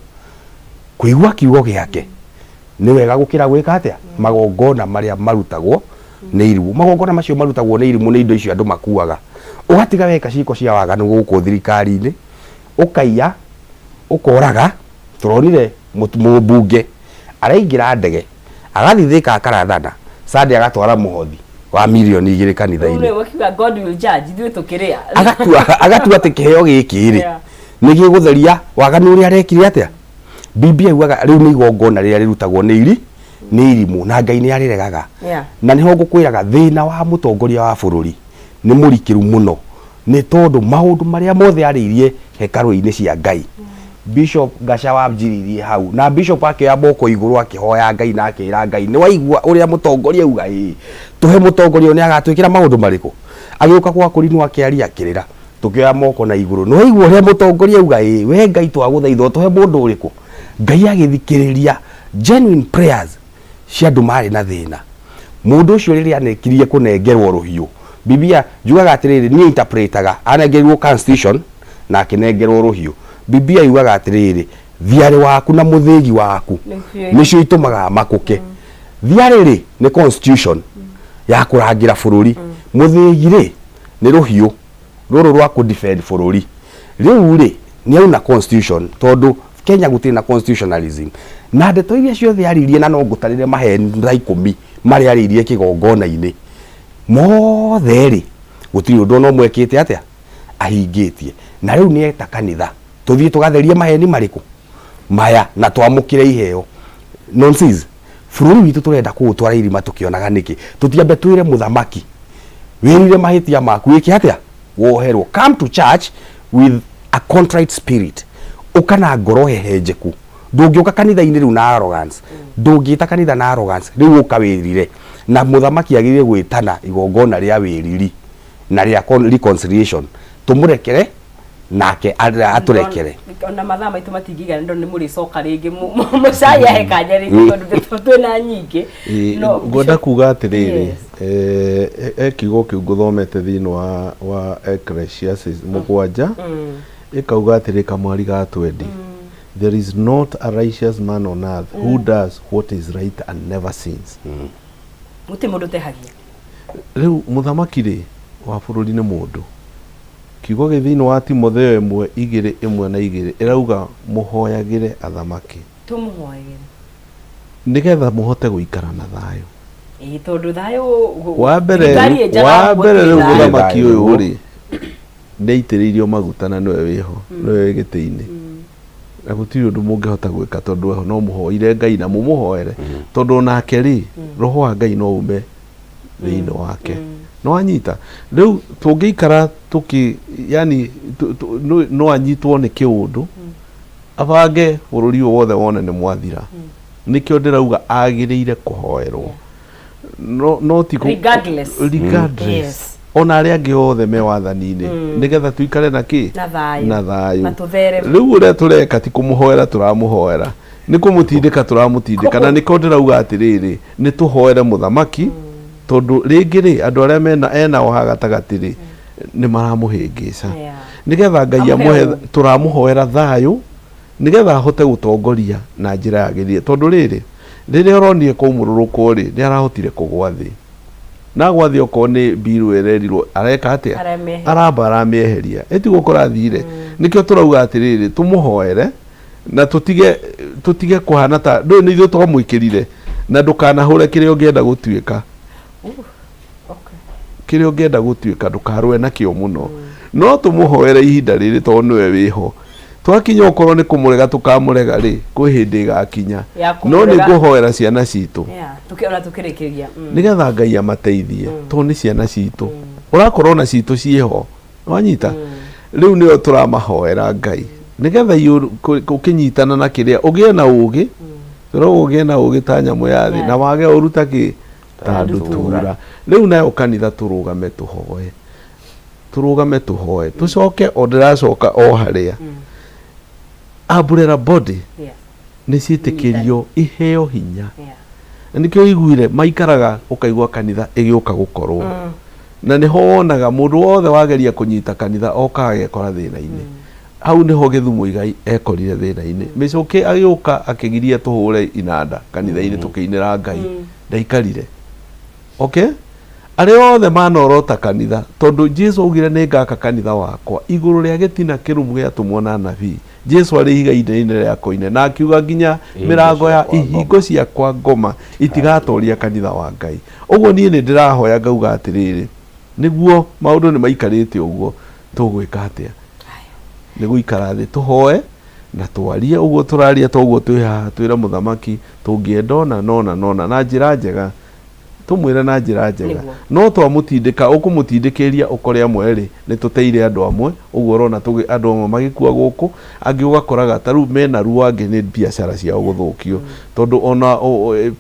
S3: kũigua kiugo gĩake nĩ wega gũkĩra gwĩka atĩa? Magongona marĩa marutagwo nĩ irimũ. Magongona macio marutagwo nĩ irimũ nĩ indo icio andũ makuaga. Ũgatiga weka ciĩko cia waganu gũkũ thirikari-inĩ, ũkaiya, ũkoraga, tũronire mũmbunge araingĩra ndege agathiĩ Thĩka akarathana, Sunday agatwara mũhothi wa mirioni 2 kanitha-inĩ.
S2: Rĩu wakiuga God will judge, ithuĩ tũkĩrĩa.
S3: Agatua atĩ kĩheo gĩkĩ rĩ, nĩ gĩgũtheria waganu ũrĩa arekire atĩa? Biblia yugaga rĩu nĩ igongona rĩrĩa rĩrutagwo nĩ iri nĩ irimũ na Ngai nĩ arĩregaga. Na nĩho ngũkwĩraga thĩna wa mũtongoria wa bũrũri nĩ mũrikĩru mũno nĩ tondũ maũndũ marĩa mothe arĩirie hekarũ-inĩ cia Ngai. Bishop Gaca wanjĩrĩirie hau na Bishop akĩoya moko igũrũ akĩhoya Ngai na akĩra Ngai nĩ waigua ũrĩa mũtongoria auga ĩĩ tũhe mũtongoria ũyũ nĩ agatwĩkĩra maũndũ marĩkũ? Agĩũka gwa Kũrinũ akĩaria akĩrĩra. Tũkĩoya moko na igũrũ, nĩ waigua ũrĩa mũtongoria auga? Ĩĩ, we Ngai twagũthaitha ũtũhe mũndũ ũrĩkũ? Ngai agĩthikĩrĩria genuine prayers cia andũ marĩ na thĩna. Mũndũ ũcio rĩrĩa anekirie kũnengerwo rũhiũ, Biblia njugaga atĩrĩrĩ, niĩ interpretaga, anengerirwo constitution na akĩnengerwo rũhiũ. Biblia yugaga atĩrĩrĩ, thiarĩ waku na mũthĩgi waku nĩcio itũmaga makũke. Thiarĩ rĩ, nĩ constitution ya kũrangĩra bũrũri. Mũthĩgi rĩ, nĩ rũhiũ rũrũ rwa kũ defend bũrũri. Rĩu rĩ, nĩ auna constitution tondũ Kenya gũtirĩ na constitutionalism. Na ndeto iria ciothe aririe na no ngũtarĩre maheni ta 10 marĩa arĩirie kĩgongona-inĩ mothe rĩ, gũtirĩ ũndũ ona ũmwe ekĩte atĩa ahingĩtie. Na rĩu nĩ eta kanitha tũthiĩ tũgatherie maheni marĩkũ maya na twamũkĩre iheo. Nonsense. Bũrũri witũ tũrenda kũũtwara irima tũkĩonaga nĩkĩ? Tũtiambe twĩre mũthamaki wĩrire mahĩtia maku wĩke atĩa? Woherwo. Come to church with a contrite spirit. Ũka na ngoro hehenjeku. Ndũngĩũka kanitha-inĩ rĩu na arrogance. Ndũngĩta kanitha na arrogance. Rĩu ũka wĩrire. Na mũthamaki agĩrĩire gwĩtana igongona rĩa wĩriri na rĩa reconciliation. Tũmũrekere nake atũrekere.
S2: Ona mathaa maitũ matingĩigana ndona nĩ mũrĩcoka rĩngĩ mũcai ahe kanya rĩngĩ tondũ ndeto twĩna nyingĩ.
S1: No, ngwenda kuga atĩrĩrĩ, he kiugo kĩu ngũthomete thĩinĩ wa Ecclesiastes 7, ĩkauga atĩrĩ, kamwari ga twendi, there is not a righteous man on earth who does what is right and never sins.
S2: Gũtirĩ mũndũ ũtehagia.
S1: Rĩu mũthamaki rĩ wa bũrũri nĩ mũndũ. Kiugo gĩ thĩinĩ wa Timotheo 1 2 1 na 2 ĩrauga mũhoyagĩre athamaki.
S2: Tũmũhoyagĩre.
S1: Nĩgetha mũhote gũikara na thayũ.
S2: Ĩĩ tondũ thayũ
S1: Wa mbere
S2: thirikari ĩ njega
S1: wa mbere
S2: gũtirĩ
S1: rĩu
S2: thayũ.
S1: mũthamaki ũyũ rĩ nĩ aitĩrĩirio maguta na nĩwe wĩho, nĩwe wĩ gĩtĩ-inĩ. Na gũtirĩ ũndũ mũngĩhota gwĩka tondũ eho no mũhoire Ngai na mũmũhoere tondũ onake rĩ roho wa Ngai no ume thĩinĩ wake. Nĩ wanyita? Rĩu tũngĩikara tũkĩ yani no anyitwo nĩ kĩũndũ abange bũrũri ũyũ wothe wone nĩ mwathira. Nĩkĩo ndĩrauga agĩrĩire kũhoerwo. No, no ti
S2: Regardless.
S1: Regardless.
S2: Yes.
S1: Ona arĩa angĩ othe me wathani-inĩ nĩgetha tuikare na kĩ?
S2: Na thayũ.
S1: Na thayũ.
S2: Na tũthereme.
S1: Rĩu ũrĩa tũreka ti kũmũhoera tũramũhoera, nĩ kũmũtindĩka tũramũtindĩka. Na nĩkĩo ndĩrauga atĩrĩrĩ, nĩ tũhoere mũthamaki tondũ rĩngĩ rĩ andũ arĩa mena enao haha gatagatĩ rĩ nĩ maramũhĩngĩca. Nĩgetha Ngai
S2: Amũhe
S1: amũhe
S2: ũũgĩ.
S1: tũramũhoera thayũ nĩgetha ahote gũtongoria na njĩra yagĩrĩire. Tondũ rĩrĩ, rĩrĩa ũronire kũmũrũrũkwo rĩ, nĩ arahotire kũgwa thĩ. Na agwa thĩ okorwo nĩ mbiru ĩrerirwo areka atĩa?
S2: Aramĩeheria.
S1: Aramba aramĩeheria. Ĩ tiguo kũrathire? Nĩkĩo tũrauga atĩrĩrĩ, tũmũhoere na tũtige tũtige kũhana ta ndũĩ nĩ ithuĩ twamwĩkĩrire na ndũkanahũre kĩrĩa ũngĩenda gũtuĩka. Kĩrĩa ũngĩenda gũtuĩka ndũkarũe nakĩo mũno. No tũmũhoere ihinda rĩrĩ tondũ nĩwe wĩho. Twakinya okorwo nĩ kũmũrega tũkamũrega rĩ, kwĩ hĩndĩ ĩgakinya.
S2: Ya
S1: No nĩ
S2: kũmũrega.
S1: ngũhoera ciana citũ.
S2: Yeah, ona tũkĩrĩkĩria.
S1: Nĩgetha Ngai amateithie tondũ nĩ ciana citũ. Ũrakorwo ona citũ ciĩho. Wanyita? Rĩu nĩo tũramahoera Ngai. Nĩgetha ũkĩnyitana na kĩrĩa ũgĩe na ũgĩ, tũrauga ũgĩe na ũgĩ ta nyamũ ya thĩ na wage ũru ta kĩ? Ta ndutura. Rĩu nayo kanitha tũrũgame tũhoe. Tũrũgame tũhoe. Tũcoke o ndĩracoka o harĩa. Umbrella body. Nĩ ciĩtĩkĩrio iheo hinya. Na nĩkĩo iguire maikaraga ũkaigua kanitha ĩgĩũka gũkorwo. Na nĩho wonaga mũndũ wothe wageria kũnyita kanitha okaga agekora thĩna-inĩ. Hau nĩho Gĩthu Mũigai ekorire thĩna-inĩ. Mĩcũkĩ agĩũka akĩgiria tũhũre inanda kanitha-inĩ tũkĩinĩra Ngai. Ndaikarire. Okay? Arĩa othe manorota kanitha, tondũ Jesu augire nĩ ngaka kanitha wakwa igũrũ rĩa gĩtina kĩrũmu gĩa atũmwo na anabii. Jesu arĩ ihiga inene rĩa koine na akiuga nginya mĩrango ya ihingo cia kwa ngoma itigatoria kanitha wa Ngai. Ũguo niĩ nĩ ndĩrahoya ngauga atĩrĩrĩ, nĩguo maũndũ nĩ maikarĩte ũguo, tũgwĩka atĩa? Nĩ gũikara thĩ tũhoe na twarie ũguo tũraria toguo twĩ haha twĩre mũthamaki tũngĩenda ũna na ũna na ũna na njĩra njega tũmwĩre na njĩra njega.
S2: Nĩguo.
S1: No twamũtindĩka, ũkũmũtindĩkĩria ũkore amwe rĩ, nĩ tũteire andũ amwe, ũguo ũrona tũgĩ, andũ amwe magĩkua gũkũ, angĩ ũgakoraga ta rĩu mena ruo angĩ nĩ biacara ciao gũthũkio. Tondũ ona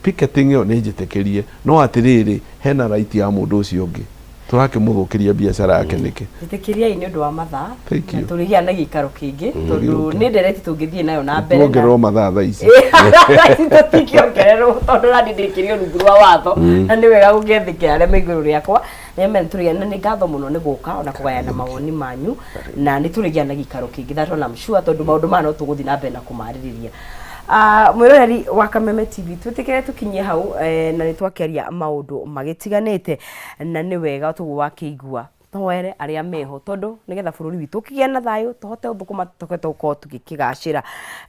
S1: picketing ĩyo nĩ njĩtĩkĩrie, no atĩrĩrĩ, hena right ya mũndũ ũcio ũngĩ. Tũrakĩmũthũkĩria biacara yake nĩkĩ?
S2: Njĩtĩkĩriai nĩ ũndũ wa mathaa
S1: Thank
S2: na
S1: you.
S2: tũrĩgĩa na gĩikaro kĩngĩ tondũ nĩ ndereti tũngĩthiĩ nayo na mbere na-
S1: Tuongererwo mathaa thaa ici.
S2: Thaa ici tũtingĩongererwo tondũ nani ndĩkĩrio rungu rwa watho na nĩ wega gũkĩathĩkĩra arĩa me igũrũ rĩakwa. Nĩ tũrĩgĩa na nĩ ngatho mũno nĩ gũka ona kũgayana mawoni manyu na nĩ tũrĩgĩa na gĩikaro kĩngĩ that one I'm sure tondũ maũndũ maya no tũgũthiĩ na mbere na kũmarĩrĩria. Ah, mwĩroreri wa Kameme TV twĩtĩkĩre tũkinyie hau eh, na nĩ twakĩaria maũndũ magĩtiganĩte na nĩ wega toguo wakĩigua tũhoere arĩa meho tondũ nĩgetha bũrũri witũ ũkĩgĩe na thayũ tũhote gũthũkũma tũhote gũkorwo tũgĩkĩgacĩra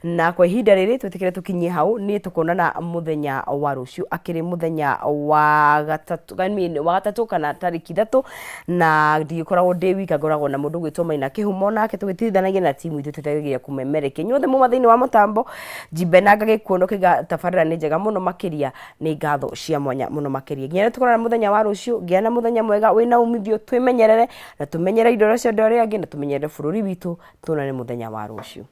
S2: na kwa ihinda rĩrĩ twĩtĩkĩre tũkinyie hau niĩ tũkonana mũthenya wa rũciũ akĩrĩ mũthenya wa gatatũ I mean, wa gatatũ kana tarĩki ithatũ na ndigĩkoragwo ndĩ wika ngoragwo na mũndũ ũgwĩtwo Maina Kĩhumo nake tũgĩtirithanagia na timu itũ tũteithagia kũmemerekia inyuothe muma thĩinĩ wa mũtambo njimbe na ngagĩkuona ũkĩiga tabarĩra nĩ njega mũno makĩria nĩ ngatho cia mwanya mũno makĩria nginya rĩrĩa tũkonana mũthenya wa rũciũ ngĩa na mũthenya mwega wĩna umithio twĩmenyerere na tũmenyerere indo iria cia andũ arĩa angĩ na tũmenyerere bũrũri witũ tuonane mũthenya wa rũciũ.